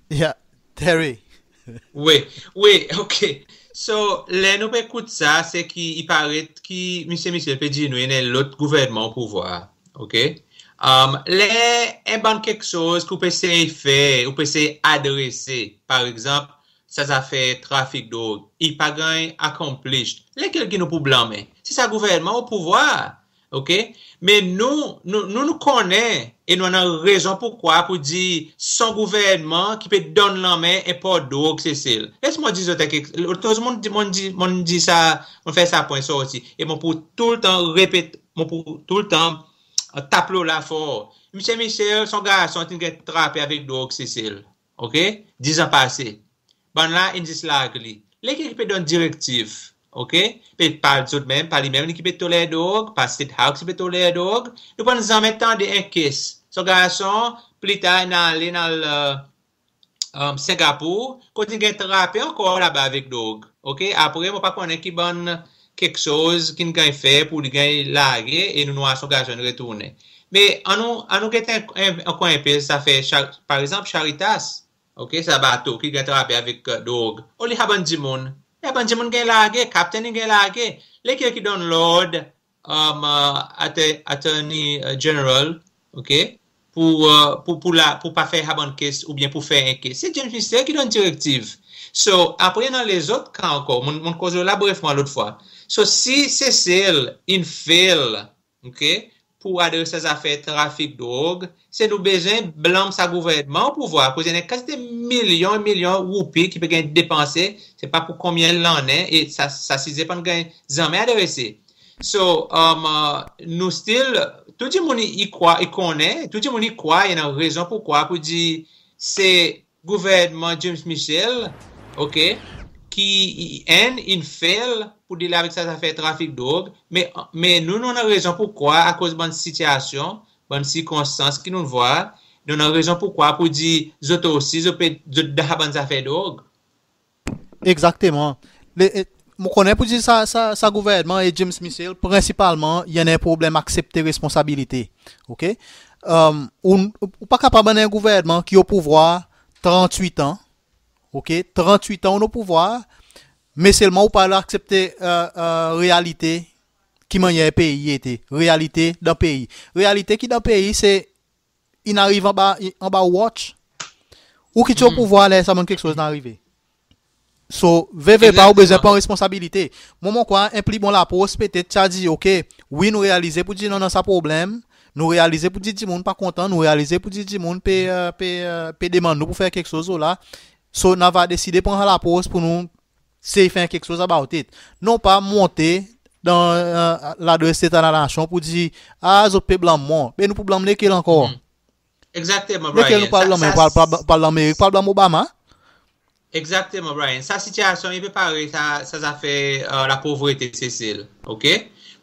Yeah, Terry. Wi, wi, ok. So, ler nou pe ekout sa, se ki i paret ki Msye Michel pe dir nou i annan en lot gouvernman o pouvwar, ok? Ler en bann keksoz ki ou pe esey fer, ou pe esey adrese, par egzanp, sa zafer trafik drog, i pa ganny accomplished, lekel ki nou pou blanmen? Se sa gouvernman o pouvwar, ok? Me nou, nou, nou, nou konnen e nou annan rezon pour krwar pour dir son gouvernman ki pe donn lanmen enport drog Sesel. Les mwan dir zot en kek, lot zour mon dir, mon dir, mon dir sa, mon fer sa pwen sorti. E mon pou toultan repete, mon pou toultan tap lo la for. Msye Michel, son garson ti'n ganny trape avek drog Sesel, ok? Dis an pase. Bann la in zis larg li. Lekel ki pe donn direktiv, ok? Pe pa zot menm, pa li menm ki pe toler drog, pa State House ki pe toler drog. Nou pa'n zanmen tande en case. Son garson, pli tar, in ale, in al Singapore, kot in ganny trape ankor laba avek drog, ok? Apre, mon pa konnen ki bann keksoz ki'n ganny fer pour li ganny large e nou'n war son garson in retournen. Me annou, annou gete en, en, ankor en pe zafer, par egzanp, Charitas, ok, sa bato ki ganny trape avek drog. Oli sa bann dimoun? Sa bann dimoun ganny large, kaptenn in ganny large. Lekel ki donn lord, Attorney General, ok, pour, pour, pour la, pour pa fer sa bann case oubyen pour fer en case? Se James Michel ki donn direktiv. So, apre annan lezot ka ankor, mon, mon koz lo la brefman lot fwa. So, si Sesel in fail, ok, pour adres sa zafer trafik drog, se nou bezwen blanm sa gouvernman o pouvwar, akoz i annan en kantite milyon e milyon roupi ki pe ganny depanse, se pa pour konbyen lannen, e sa, sa size pa'n ganny zanmen adrese. So, nou still, tou dimoun i, i krwar, i konnen, tou dimoun i krwar, i annan rezon pour krwar pour dir se gouvernman James Michel, ok, ki i, enn, in fail pour deal avek sa zafer trafik drog, me, me nou, nou annan rezon pour krwar akoz bann sitiasyon, bann sirkonstans ki nou'n war, nou annan rezon pour krwar pour dir zot osi, zot pe, zot dan sa bann zafer drog. Egzakteman. Le, e, mon konnen pour dir sa, sa, sa gouvernman e James Michel, prensipalman, i annan en problenm aksepte responsabilite. Ok? Ou, ou pa kapab annan en gouvernman ki o pouvwar trannwit an. Ok? Trannwit an ou o pouvwar, me selman ou pa aksepte, e, e, realite ki mannyer pei i ete. Realite dan pei. Realite ki dan pei, se in ariv anba, anba watch. Ou ki ti o pouvwar ler sa bann keksoz in arive. So, ve, ve pa, ou bezwen pran responsabilite. Mwan, mon krwar en pli bon lapros petet ti a dir, ok, wi, nou realize pour dir nou annan sa problenm, nou realize pour dir dimoun pa kontan, nou realize pour dir dimoun pe, e, pe, e, pe demann nou pour fer keksoz lo la. So, nou ava deside pran sa lapros pour nou sey fer keksoz about it. Non pa monte dan, e, ladres Leta Lanasyon pour dir, a, zot pe blanm mwan. Ben, nou pou blanm lekel ankor? Egzakteman, Brian. Lekel nou pou al blanm? Pou al, pou al, pou al blanm Amerik, pou al blanm Obama? Egzakteman, Brian. Sa sitiasyon i pe parey sa, sa zafer, e, lapovrete Sesel. Ok?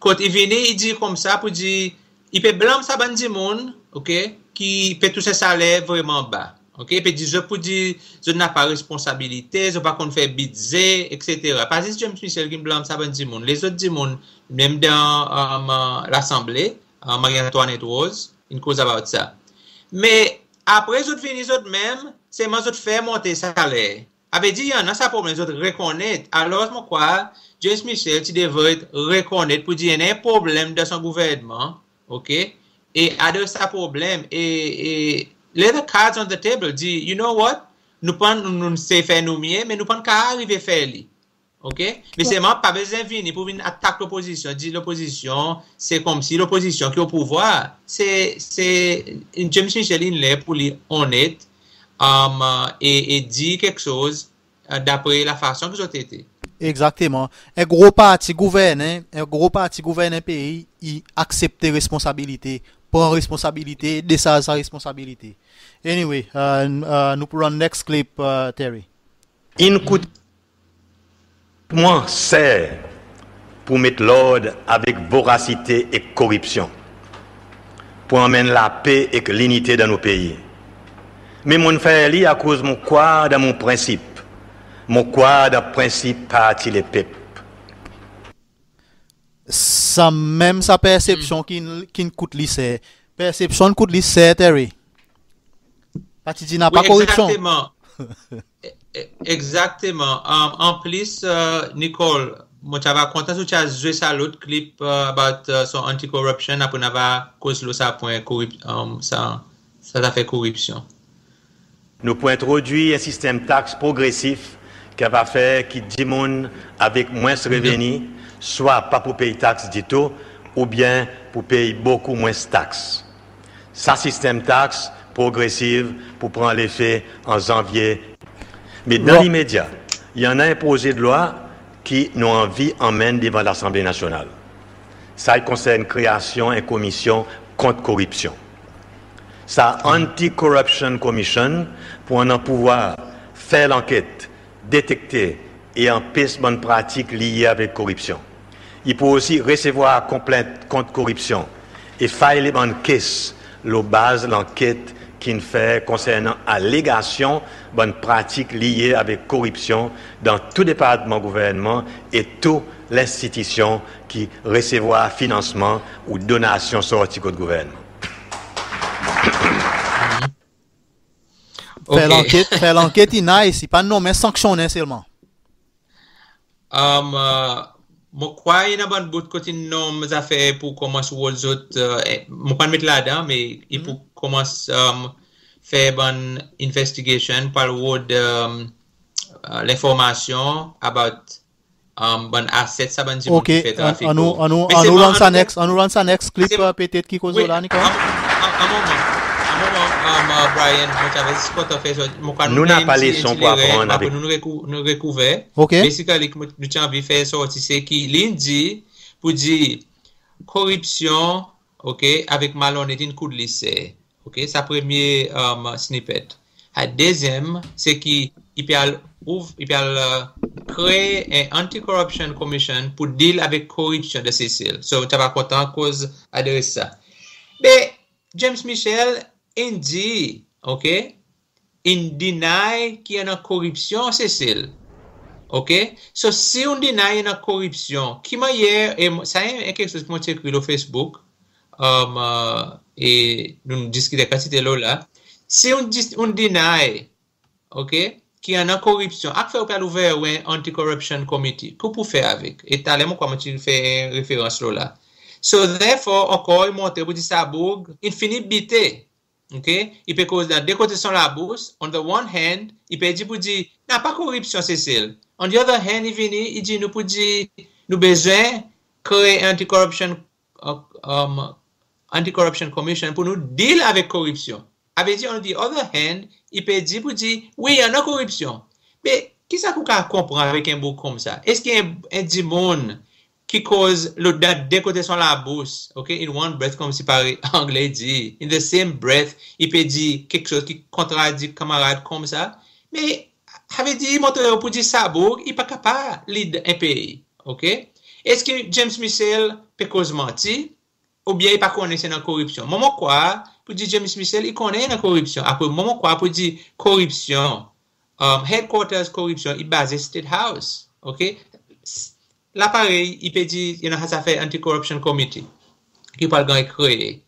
Kot i vini, i dir koumsa pour dir, i pe blanm sa bann dimoun, ok, ki pe tous en saler vreman ba. OK? Pe dir zot pou dir zot napa responsabilite, zot pa konn fer bidze, etsetera. Pa zis James Michel ki'n blanm sa bann dimoun. Lezot dimoun, menm dan, um, Lasanble, uh, Marie-Antoinette Rose, in koz about sa. Me apre zot vini zot menm, selman zot fer monte saler. Savedir i annan sa problenm, zot rekonnet. Alors mon krwar James Michel ti devret rekonnet pour dir i annan problenm dan son gouvernman, OK? E adres sa problenm, e, e lay the cards on the table, dir, you know what? Nou pa'n, nou, nou sey fer nou mye, me nou pa'n kapab arive fer li. OK? Me selman pa bezwen vini pour vin atak lopozisyon, dir lopozisyon, se konmsi lopozisyon ki o pouvwar. Se, se, James Michel in ler pour li onnet, um, e, e dir keksoz, uh, dapre lafason ki zot ete. Egzakteman. En gro parti gouvernen, en gro parti gouvernen pei, i aksepte responsabilite, pran responsabilite, desarz sa responsabilite. Anyway, uh, n-, uh, nou pou run next clip, uh, Terry. In kout mwan ser pour met lord avek vorasite e koripsyon, pour anmenn lape ek linite dan nou pei. Me mon'n fer li akoz mon krwar dan mon prensip. Mon krwar dan prensip Parti Lepep. Sa menm sa persepsyon ki'n, ki'n kout li ser. Persepsyon in kout li ser, Terry. Pa ti dir napa koripsyon. Wi, egzakteman. E, e, egzakteman. Um, an plis, uh, Nicole, mon ti ava kontan si ou ti a zwe sa lot clip, uh, about, uh, son anti-corruption, apre nou ava koz lo sa pwen korip-, um, sa, sa zafer koripsyon. Nou pou entrodwir en sistenm taks progresif ki ava fer ki dimoun avek mwens reveni swa pa pou pey taks ditou oubyen pou pey bokou mwens taks. Sa sistenm taks progresif pou pran lefe an Zanvye. Me dan limedya, i annan en prozedlwa ki nou anvi anmenn devan Lasanble Nasyonal. Sa i konsern kreasyon en komisyon kont koripsyon. Sa Anti-Corruption Commission pou annan pouvwar fer lanket, detekte e anpes bann pratik lye avek koripsyon. I pou osi resevwar konplent kont koripsyon e file bann kes lo baz lanket ki'n fer konsernan alegasyon bann pratik lye avek koripsyon dan tou departman gouvernman e tou lenstitisyon ki resevwar finansman ou donasyon sorti kot gouvernman. Fer lanket, fer lanket i nice, i pa nonmen, sanksyonn selman. Um, uh, mon krwar i annan bann bout kot in nonm zafer pou konmans rod zot, uh, e, mon pa'n met ladan, me i pou konmans, um, fer bann investigation, pou al rod, um, uh, lenformasyon about, um, bann asset sa bann dimoun ki fer trafik. Annou, annou, annou run sa next, annou run sa next clip, uh, petet ki koz la, Nicole. An, an, an moman, an moman, um, uh, Brian, mon ti ava zis kontan fer sa, mon krwar nou napa leson pou aprann avek nou, nou rekou-, nou rekouver. OK. Basically, ki nou ti anvi fer sorti, se ki li in dir, pour dir koripsyon, OK, avek malonnet in kout li ser. OK, sa premye, um, snippet. A dezyenm, se ki i pe al ouv-, i pe al, uh, kree en Anti-Corruption Commission pour deal avek koripsyon dan Sesel. So, ti ava kontan koz adres sa. Me James Michel in dir, OK, in deny ki i annan koripsyon Sesel. OK? So, si ou'n deny i annan koripsyon, ki mannyer, e m-, sa en, en keksoz ki mon ti ekri lo Facebook, um, uh, e nou'n diskit en kantite lo la. Si ou'n dis-, ou'n deny, OK, ki i annan koripsyon, afer ou pe al ouver en Anti-Corruption Committee, ki ou pou fer avek? E taler mon krwar mon ti fer referans lo la. So, therefore, ankor i montre pour dir sa boug in fini bite. OK? I pe koz dan de kote son labous. On the one hand, i pe dir pour dir napa koripsyon Sesel. On the other hand, i vini, i dir nou pour dir nou bezwen kree Anti-Corruption, uh, um, Anti-Corruption Commission pour nou deal avek koripsyon. Savedir, on the other hand, i pe dir pour dir, wi, i annan koripsyon. Me kisa ki ou kapab konpran avek en boug koumsa? Eski en, en dimoun ki koz lo dan de kote son labous, OK, in one breath, koumsi parey Angle i dir, in the same breath, i pe dir keksoz ki kontradik kanmarad koumsa? Me savedir, i montre ou pour dir sa boug i pa kapab lead en pei, OK? Eski James Michel pe koz manti? Oubyen i pa konnen si i annan koripsyon. Mwan, mon krwar Pou dir James Michel i konnen annan koripsyon. Apre mwan mon krwar pou dir koripsyon, um, headquarters koripsyon i baze State House. OK? La parey i pe dir i annan sa zafer Anti-Corruption Committee ki pral ganny kree.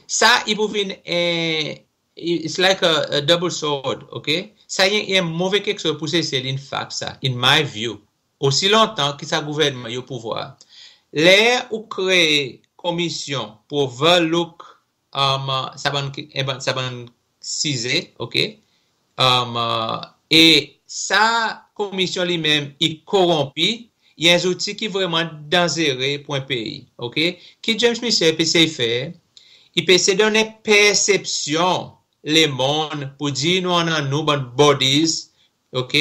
Sa i pou vin en, it's like a, a double sword, OK? Sa i en, en move keksoz pou Sesel, in fact, sa, in my view. Osi lontan ki sa gouvernman i o pouvwar. Ler ou kree komisyon pou overlook, um, sa bann, sa bann size, OK? Um, e sa komisyon li menm i koronpi, i en zouti ki vreman danzere pou en pei, OK? Ki James Michel pe esey fer, i pe esey donn persepsyon lemonn pou dir nou annan nou bann bodies, OK,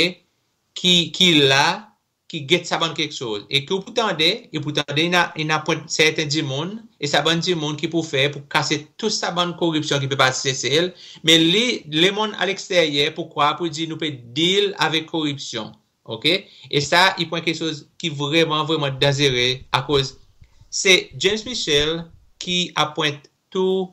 ki, ki la, ki get sa bann keksoz. E ki ou pou tande, ou pou tande in a, in apwent serten dimoun, e sa bann dimoun ki pou fer pou kase tou sa bann koripsyon ki pe pase Sesel, me li, lemonn a leksteryer pou krwar pou dir nou pe deal avek koripsyon. OK? E sa i pou en keksoz ki vreman, vreman danzere, akoz se James Michel ki apwent tou,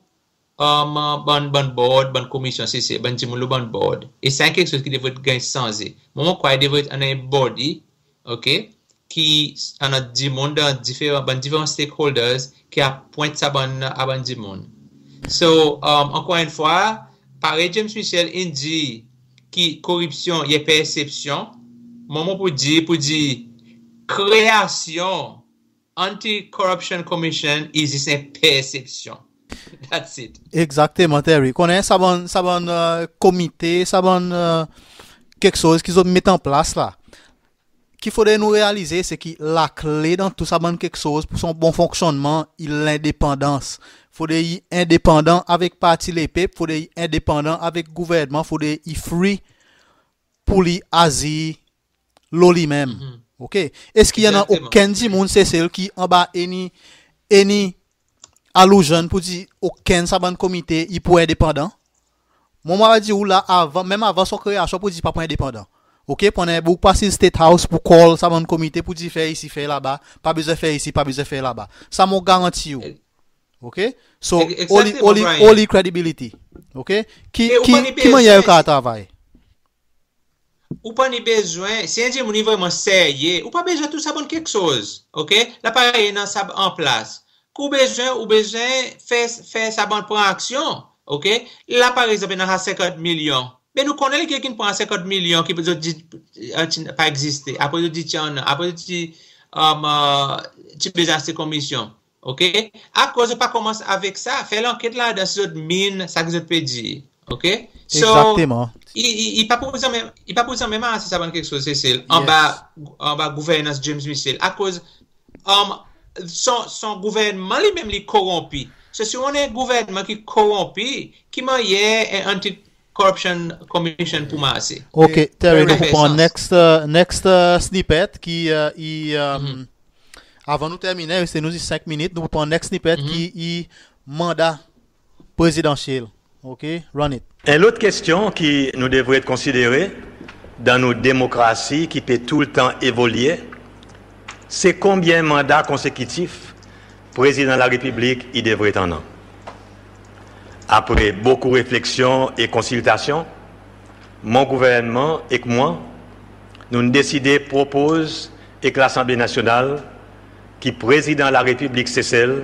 um, bann, bann board, bann komisyon, se, se bann dimoun lo bann board. E sa en keksoz ki devret ganny sanze. Mwan mon krwar i devret annan en body, OK, ki annan dimoun dan diferan, bann diferan stakeholders ki apwent sa bann, a bann dimoun. So, um, ankor en fwa, parey James Michel in dir ki koripsyon i en persepsyon, mwan mon pou dir, pou dir kreasyon Anti-Corruption Commission i zis en persepsyon. That's it. Egzakteman, Terry. Konnen sa bann, sa bann, uh, komite, sa bann, uh, keksoz ki zot met an plas la. Ki fodre nou realize, se ki lakle dan tou sa bann keksoz pou son bon fonksyonnman, i lendepandans. Fodre i endepandan avek Parti Lepep, fodre i endepandan avek gouvernman, fodre i free pou li azir lo li menm. OK? Eski i annan okenn dimoun Sesel ki anba any, any allusion pou dir okenn sa bann komite i pou endepandan? Mwan mon a dir ou la avan, menm avan son kreasyon, pou dir pa pou endepandan. OK? Pandan bout ou pa si State House pou call sa bann komite pou dir fer isi, fer laba, pa bezwen fer isi, pa bezwen fer laba. Sa mon garanti ou. OK? So, oli, oli, oli credibility. OK? Ki, ki mannyer ou kapab travay? Ou pa ni bezwen, si en dimoun i vreman serye, ou pa bezwen tou sa bann keksoz, OK? La parey annan sa an plas. Ki ou bezwen, ou bezwen fer, fer sa bann pran aksyon, OK? La par egzanp annan sa senkant milyon. Me nou konnen lekel ki'n pran senkant milyon ki zot dir, uh, ti, pa egziste. Apre zot dir ti annan, apre zot dir, um, uh, ti bezwen aste komisyon. OK? Akoz zot pa konmans avek sa, fer lanket ladan si zot mean sa ki zot pe dir. OK? So, i, i, i pa pou zanmen, i pa pou zanmen marse sa bann keksoz Sesel anba, anba gouvernans James Michel. Akoz, um, son, son gouvernman li menm li koronpi. So, si ou annan en gouvernman ki koronpi, ki mannyer en anti-corruption commission pou marse? OK, Terry, nou pou pran next, uh, next, uh, snippet ki, uh, i, um, avan nou terminen, reste nou zis senk minit, nou pou pran next snippet ki i manda prezidansyel. OK, run it. En lot kestyon ki nou devret konsidere dan nou demokrasi ki pe toultan evolye, se konbyen manda konsekitif Prezidan Larepiblik i devret annan. Apre bokou refleksyon e konsiltasyon, mon gouvernman ek mwan, nou'n deside propoz ek Lasanble Nasyonal ki Prezidan Larepiblik Sesel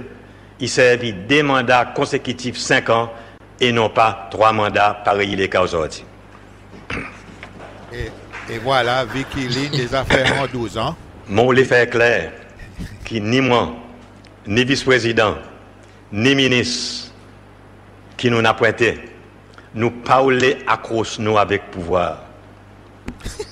i servi de manda konsekitif senk an e non pa trwa manda parey i leka ozordi. E, e vwala, Vicky li deza fer an douz an. Mon oule fer kler ki ni mwan, ni Vis-Prezidan, ni minis ki nou'n apwente, nou pa oule akros nou avek pouvwar.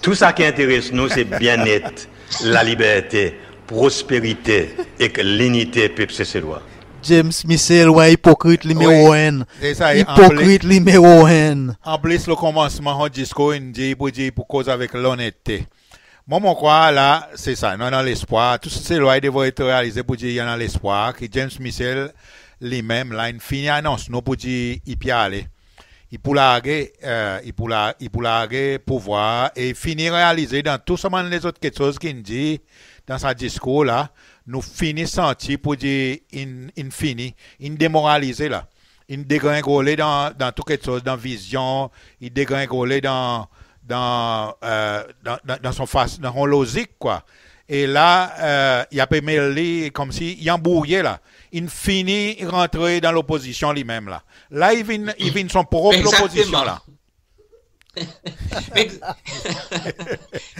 Tou sa ki enteres nou se byennet, laliberte, prosperite ek linite pep Seselwa. James Michel, ou en ipokrit nimero enn. Ipokrit nimero enn. An plis, lo konmansman son diskour, in dir, pou dir, pou koz avek lonnette. Mwan, mon krwar la, se sa, nou annan lespwar. Tou Seselwa i devret realize pou dir i annan lespwar ki James Michel li menm la, in fini anons nou pou dir i pe ale. I pou large, e, i pou la, i pou large pouvwar e i fini realize dan tou sa bann lezot keksoz ki'n dir dan sa diskour la, nou fini santi pou dir in, in fini, in demoralize la. In degrengole dan, dan tou keksoz, dan vizyon, in degrengole dan, dan, e, dan, dan, dan son fas, dan son lozik, kwa. E la, e, i pe mel li, konmsi i anbrouye la. In fini rantre dan lopozisyon li menm la. La, i vin, i vin son prop lopozisyon la.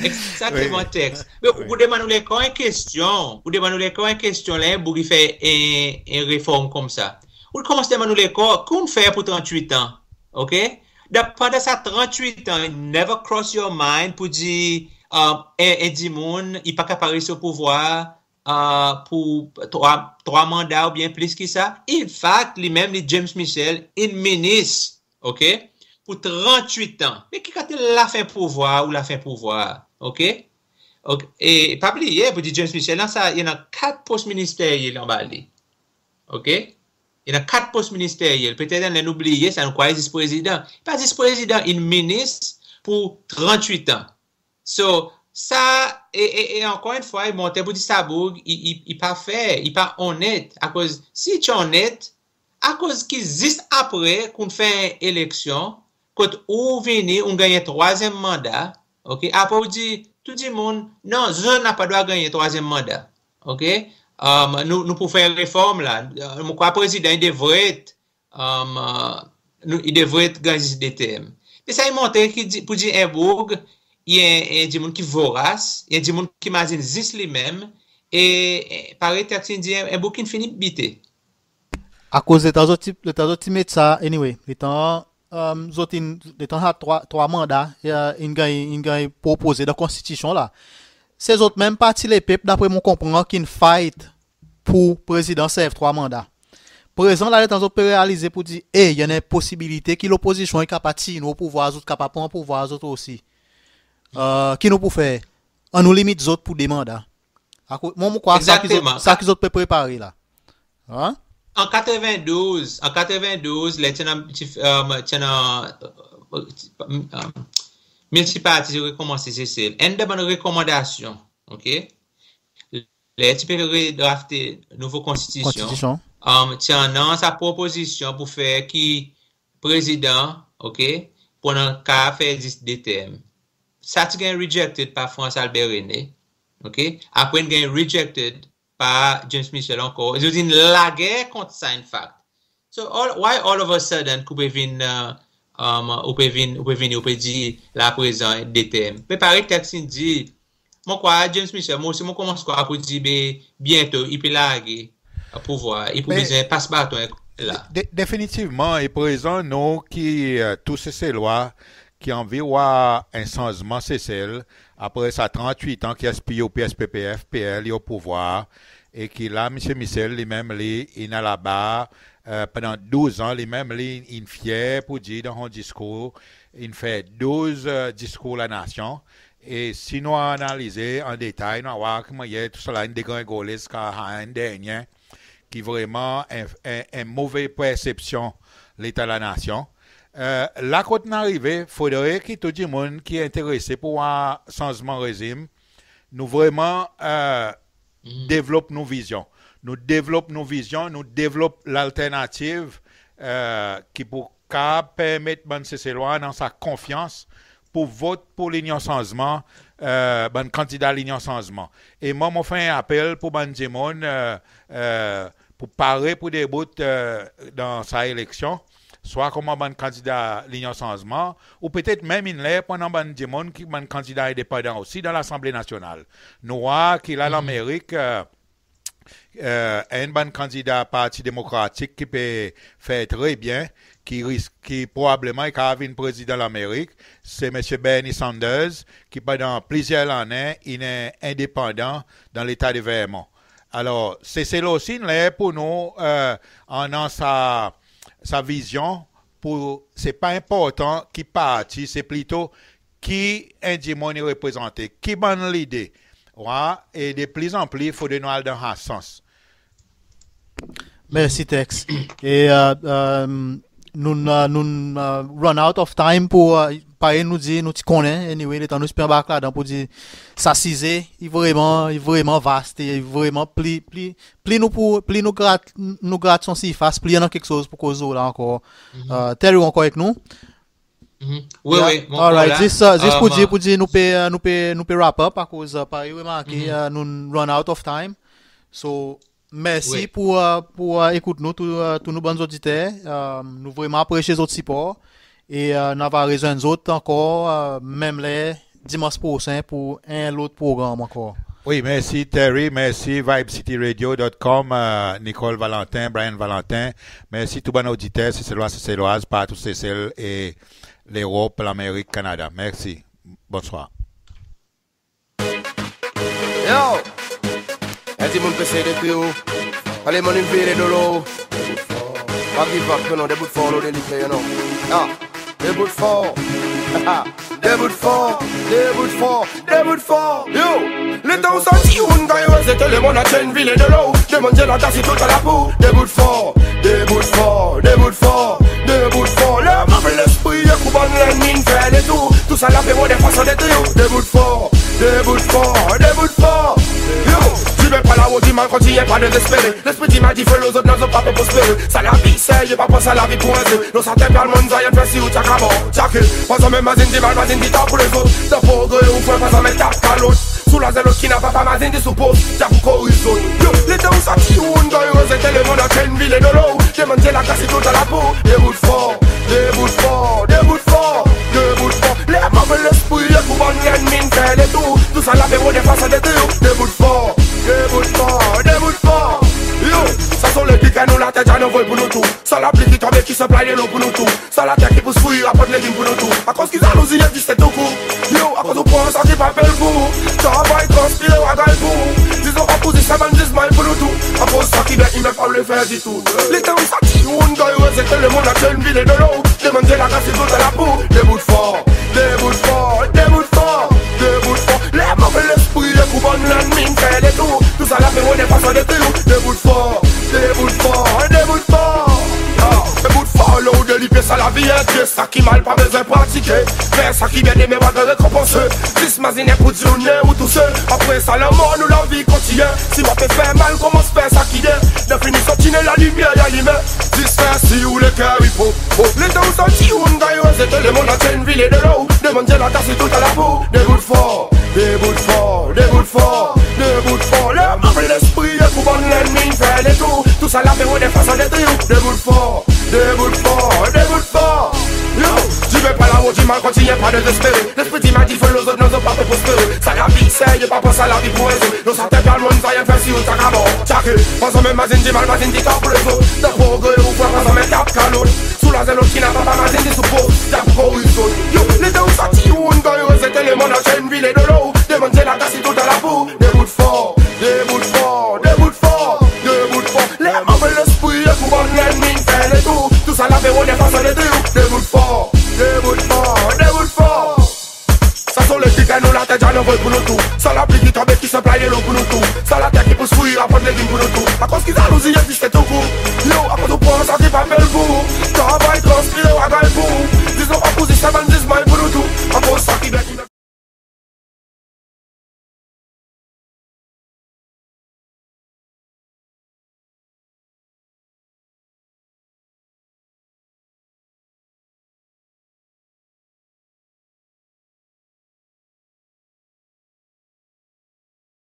Egzakteman, Tex. Ou demann ou lekor en kestyon, ou demann ou lekor en kestyon, la en boug i fer en, en reform koumsa. Ou konmans demann ou lekor, ki ou'n fer pour trannwit an? OK? Dan, pandan sa trannwit an, it never cross your mind pour dir, e, en, en dimoun i pa kapab res o pouvwar, e, pour trwa, trwa manda oubyen plis ki sa? In fact, li menm, li James Michel, in minis, OK, pour trannwit an. Me ki kantite lafen pouvwar ou lafen pouvwar, OK? OK, e pa bliye, pour dir James Michel, dan sa, i annan kat pos ministeryel anba li. OK? I annan kat pos ministeryel. Petet nou bliye sa, nou krwar i zis prezidan. Pa zis prezidan, in minis pour trannwit an. So, sa, e, e, e ankor en fwa, i montre pour dir sa boug, i, i, i pa fer, i pa onnet. Akoz, si i ti onnet, akoz ki zis apre ki ou'n fer en eleksyon, kot ou vini, ou'n ganny en trwazyenm manda, OK? Apre ou dir tou dimoun, non, zot napa drwa ganny trwazyenm manda, OK? E, nou, nou pou fer reform la. E, mon krwar prezidan i devret, e, nou, i devret ganny zis de term. Me sa i montre ki di, pour dir en boug, i en, en dimoun ki voras, i en dimoun ki mazin zis li menm, e, e parey Tex in dir, en, en boug ki'n fini bite. Akoz letan zot ti, letan zot ti met sa, anyway, letan, e, zot in, letan sa trwa, trwa manda, e, in ganny, in ganny propoze dan konstitisyon la. Se zot menm Parti Lepep, dapre mon konpran, ki'n fight pour prezidan serv trwa manda. Prezan la, letan zot pe realize pour dir, e, i annan posibilite ki lopozisyon i kapab tir nou o pouvwar, zot kapab pran pouvwar zot osi. E, ki nou pou fer? Annou limit zot pour de manda. Akoz, mon, mon krwar sa ki zot, egzakteman, sa ki zot pe prepare la. An? An katrevendouz, an katrevendouz, ler ti annan, ti, e, ti annan, e, e, miltiparti ti rekonmanse Sesel. Enn dan bann rekomandasyon, OK? Ler ti pe redrafte nouvo konstitisyon, konstitisyon, e, ti annan sa propozisyon pour fer ki prezidan, OK, pou annan, kapab fer zis de term. Sa ti ganny rejected par France Albert René, OK? Apre in ganny rejected par James Michel ankor. Zot in lager kont sa, in fact. So, all, why all of a sudden ki ou pe vin, e, e, ou pe vin, ou pe vini, ou pe dir la prezan de term? Me parey Tex in dir, mon krwar James Michel, mon osi mon konmans krwar pour dir, be, byento i pe large pouvwar, i pou bezwen pas baton la. De, definitivman, e prezan nou ki, e, tou Seselwa ki anvi war en sanzman Sesel, apre sa trannwit an ki SPUP, SPPF, PL i o pouvwar, e ki la, Msye Michel li menm li, in al abar, e, pandan douz an, li menm li, in fyer pour dir dan son diskour, in fer douz, e, diskour lanasyon. E si nou analize an detay, nou a war ki mannyer tousala in degrengole ziska sa enn dernyen, ki vreman en, en, en move persepsyon leta lanasyon. E, la kot nou arive, fodre ki tou dimoun ki enterese pour war sanzman rezim, nou vreman, e, devlop nou vizyon. Nou devlop nou vizyon, nou devlop lalternativ, e, ki pou kapab permet bann Seselwa annan sa konfyans pour vot pour Linyon Sanzman, e, bann kandida Linyon Sanzman. E mwan, mon fer en apel pour bann dimoun, e, e, pour pare pour debout, e, dan sa eleksyon, swa konman bann kandida Linyon Sanzman, ou petet menm in ler pour annan bann dimoun ki bann kandida endepandan osi dan Lasanble Nasyonal. Nou war ki la, Lamerik, e, e, enn bann kandida Parti Demokratik ki pe fer tre byen, ki risk, ki probableman i kapab vin prezidan Lamerik, se Msye Bernie Sanders, ki pandan plizyer lannen in endepandan dan leta de Vermont. Alor, Sesel osi in ler pour nou, e, annan sa, sa vizyon pour, se pa enportan ki parti, se plito ki en dimoun i reprezante, ki bann lide. Wi, e de plizanpli fodre nou al dan sa sans. Mersi, Tex. E, e, e, nou, e, nou, e, run out of time pour, e, parey nou dir, nou ti konnen, anyway, letan nou ti pe anbark ladan pour dir sa size i vreman, i vreman vast, e i vreman pli, pli, pli nou pou, pli nou grat, nou grat son sirfas, pli i annan keksoz pour koz lo la ankor. Terry, ou ankor avek nou? Wi, wi, mon ankor la. Zis, zis pour dir, pour dir nou pe, nou pe, nou pe wrap up akoz, parey ou remarke, nou run out of time. So, mersi pour, pour ekout nou, tou, tou nou bann oditer. Nou vreman apresye zot sipor. E nou ava rezwenn zot ankor menm ler Dimans prosen pour en lot progranm ankor. Wi, mersi Terry, mersi vibecityradio.com, Nicole Valentin, Brian Valentin. Mersi tou bann oditer Seselwa, Seselwaz, partou Sesel e Lerop, Lamerik, Kanada. Mersi. Bonswar. Yo! En dimoun pe sey detri ou. Ale mon in vire dolo. Pa give up, you know, debout for lo deliver, you know. Ah, debout for. Debout for, debout for, debout for. Yo! Letan ou santi ou in ganny rezete, lemonn antren vire dolo. Demann Dye lagas i tou la pour debout for, debout for, debout for, debout for. Ler move lespri ek ou bann lennmi in fer letour, tousala pe rod en fason detri ou. Debout for, debout for, debout for. Yo, diben pa laro, dimal kontinyen pa dezespere. Lespri dimal dife lo zot, non zot pa pe prospere. Sa lavi serye, pa pran sa lavi pour en zwe. Lo sa tenp al monn zayan fer si ou tyak abor, tyak e. Pa zanmen mazin dimal, mazin ditan pour lezot. Dan progre ou frer, pa zanmen tap kalot. Soulaze lot ki napa, pa mazin di sou pos, tyak ou koriz zot. Yo, letan ou santi ou in ganny rezete, lemonn antren vire dolo. Demann Dye lagas i tou la pour debout for, debout for, debout for, debout for. Ler move lespri ek ou bann lennmi in fer letour, tousala pe rod en fason detri ou. Debout for, debout for, debout for. Yo, sa soley ki kay nou later, Dye anvoy pour nou tou. Sa lapli ki tonbe ki supply delo pour nou tou. Sa later ki pous fri, raport legim pour nou tou. Akoz ki zalouzi egziste tou kou? Yo, akoz ou pran sa ki pa pe pour ou? Travay, transpire, ou a ganny pour ou. Dizon pa pou zis sa bann zizman pour nou tou. Akoz sa ki byen i menm pa le fer ditou. Letan ou santi ou in ganny rezete, lemonn antren vire dolo. Demann Dye lagas i tou la pour debout for, debout for, debout for, debout for. Ler move lespri ek ou bann lennmi in fer letour, tousala pe rod en fason detri ou. Debout for, debout for, debout for. Ah, debout for lo ou de lipye, sa lavi en test. Sa ki mal pa bezwen pratike. Fer sa ki byen, demen ou a ganny rekonpanse. Zis mazinen pour dir ou nen ou tousel. Apre sa lanmor, nou lavi kontinyen. Si ou pe fer mal, konmans fer sa ki byen. Definisyon tinen, lalimyer i alimen. Zis fer si ou leker i prop. Letan ou santi ou in ganny rezete, lemonn antren vire dolo. Demann Dye lagas i tou la pour debout for, debout for, debout for, debout for. Ler move lespri ek ou bann lennmi in fer letour, tousala pe rod en fason detri ou. Debout for, debout for, debout for. Yo, diben pa laro, dimal kontinyen pa dezespere. Lespri dimal dife lo zot, non zot pa pe prospere. Sa lavi serye, pa pran sa lavi pour en zwe. Lo sa tenp al monn zayan fer si ou tyak abor, tyak e. Pa zanmen mazin dimal, mazin ditan pour lezot. Dan progre ou frer, pa zanmen tap kalot. Soulaze lot ki napa, pa mazin di sou pos, tyak ou koriz zot. Yo, letan ou santi ou in ganny rezete, lemonn antren vire dolo. Demann Dye lagas i tou la pour debout for, debout for, debout for, debout for. Ler move lespri ek ou bann lennmi in fer letour, tousala pe rod en fason detri ou. Debout for, debout for, debout for. Sa soley ki kay nou later, Dye anvoy pour nou tou. Sa lapli ki tonbe ki supply delo pour nou tou. Sa later ki pous fri, raport legim pour nou tou. Akoz ki zalouzi egziste tou kou? Yo, akoz ou pran sa ki pa pe pour ou? Travay,